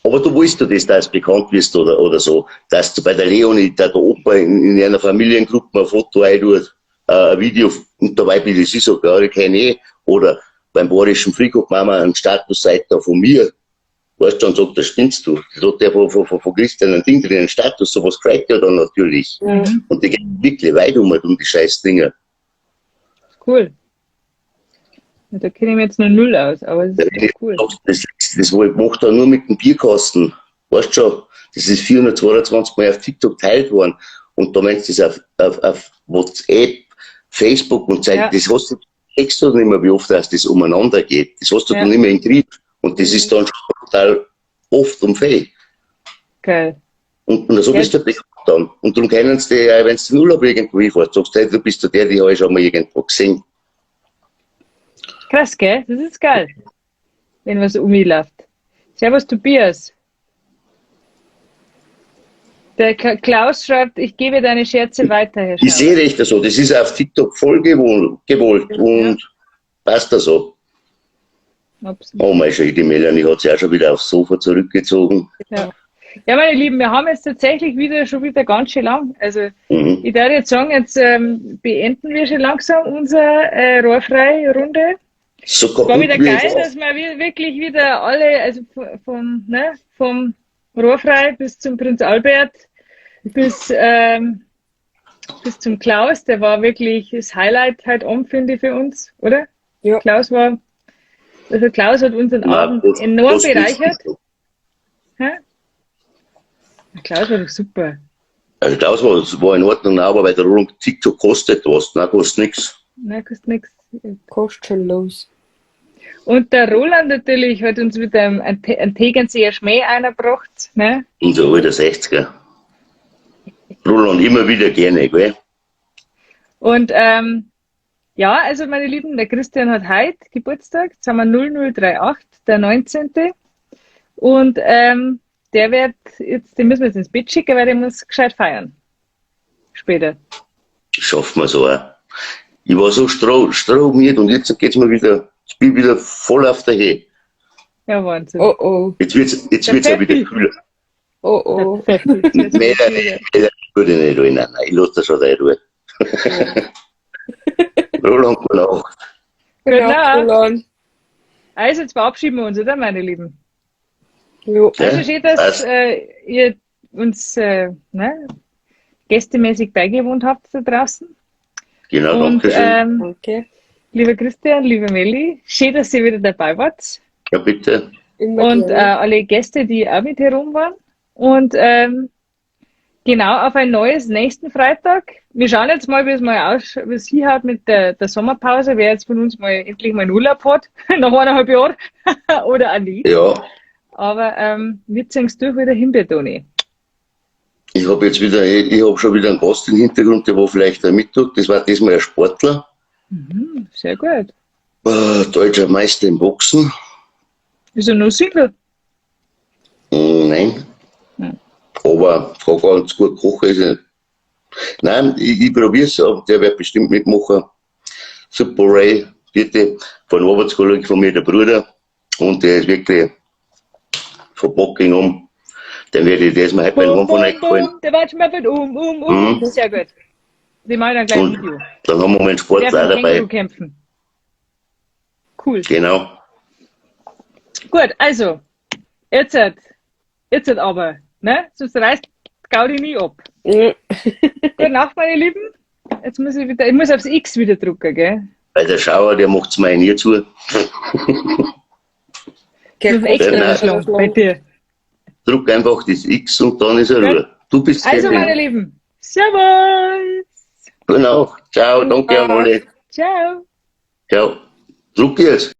Aber du willst du das, dass du bekannt wirst oder so, dass du bei der Leonie, der Opa in einer Familiengruppe ein Foto eintut, ein Video und dabei bin ich so, ja, ich kenne eh. Oder beim Bayerischen Friedhof machen wir einen Statusseite da von mir. Weißt du, dann sagt der, spinnst du. Das hat der von Christian ein Ding drin, einen Status, sowas kriegt ja dann natürlich. Mhm. Und die gehen wirklich weit um die scheiß Dinger. Cool. Ja, da kenne ich mir jetzt nur null aus, aber das ist Ja, cool. Das wo ich gemacht habe, nur mit dem Bierkasten. Weißt du schon, das ist 422 Mal auf TikTok geteilt worden. Und da meinst du das auf WhatsApp, Facebook und Zeit, Ja. das hast du extra nicht mehr, wie oft das umeinander geht. Das hast du Ja. dann nicht mehr im Griff. Und das ist dann schon total oft und viel. Geil. Und so Ja. bist du bekannt dann. Und darum kennen sie dich auch, wenn du in Urlaub irgendwo hinfährst. Sagst du, hey, du bist der, die habe ich schon mal irgendwo gesehen. Krass, gell? Das ist geil. Wenn was um mich läuft. Servus, Tobias. Der Klaus schreibt, ich gebe deine Scherze weiter, Herr Ich Schauer. sehe recht so. Das ist auf TikTok voll gewollt und passt da so. Absolut. Oh, meine Schön, die Melanie hat sich auch schon wieder aufs Sofa zurückgezogen. Ja. Ja, meine Lieben, wir haben jetzt tatsächlich schon wieder ganz schön lang. Also, ich würde jetzt sagen, jetzt beenden wir schon langsam unsere Rohrfrei-Runde. So Es war kaputt wieder wie geil, ich dass wir wirklich wieder alle, also vom Rohrfrei bis zum Prinz Albert, bis zum Klaus, der war wirklich das Highlight heute Abend, finde ich, für uns, oder? Ja. Klaus hat unseren Nein, Abend enorm das ist bereichert. so. Hä? Klaus war doch super. Also Klaus war in Ordnung, nein, aber weil der Roland TikTok kostet was, nein, kostet nichts. Nein, kostet nichts. Kostet schon los. Und der Roland natürlich hat uns mit einem Tegernseer Schmäh eingebracht. Ne? Unser alter 60er. Roland, immer wieder gerne, gell? Und Ja, also meine Lieben, der Christian hat heute Geburtstag, jetzt haben wir 0038, der 19. Und der wird jetzt, den müssen wir jetzt ins Bett schicken, weil der muss gescheit feiern. Später. Schaffen wir so auch. Ich war so strohmiert und jetzt geht's mir wieder, ich bin wieder voll auf der Höhe. Ja, Wahnsinn. Oh oh. Jetzt wird's Der auch wieder Pfeffi. kühler. Oh oh. Der Pfeffi. Jetzt wird's Mehr, wieder. mehr würde ich nicht rein. Nein, nein, ich lasse das schon rein. Ruhe. Roland, gute Nacht. Gute Genau, Nacht. Roland. Also, jetzt verabschieden wir uns, oder, meine Lieben? Jo. Ja, Also schön, dass passt. ihr uns ne, gästemäßig beigewohnt habt da draußen. Genau, Und danke schön. Danke. lieber Christian, liebe Melli, schön, dass ihr wieder dabei wart. Ja, bitte. Immer Und gerne. alle Gäste, die auch mit herum waren. Und genau, auf ein neues nächsten Freitag. Wir schauen jetzt mal, wie es mal aus, wie es hinhaut mit der Sommerpause, wer jetzt von uns mal endlich mal einen Urlaub hat, nach 1,5 Jahren oder auch nicht. Ja. Aber wir ziehen's durch wieder Himbeer-Toni. Ich hab jetzt wieder, ich hab schon wieder einen Gast im Hintergrund, der wo vielleicht da mittut. Das war diesmal ein Sportler. Mhm, sehr gut. Deutscher Meister im Boxen. Ist er nur Single? Nein. Hm. Aber kann ganz gut kochen. Ist er. Nein, ich probier's, aber der wird bestimmt mitmachen. Super Ray, bitte, von Arbeitskollegen von mir, der Bruder. Und der ist wirklich von Bocking um. Den werde ich das mal heute beim Bum, Heimfahren bum, reingeholt. bum, der war schon mal mit um. Mhm. Sehr gut. Die machen dann gleich ein Und Video. dann haben wir mal einen Sportler Der auch dabei. Känguru kämpfen. Cool. Genau. Gut, also, jetzt aber, ne? Sonst reißt Gaudi nie ab. Ja. Gute Nacht, meine Lieben. Jetzt muss ich wieder, ich muss aufs X wieder drücken, gell? Weil der Schauer, der macht's mir nie zu. Ich muss extra Nein. verschlagen bei dir. Drück einfach das X und dann ist er Gut. Ruhe. Du bist Also, happy. meine Lieben, Servus! Gute Nacht. Ciao, danke an alle. Ciao. Ciao. Druck jetzt.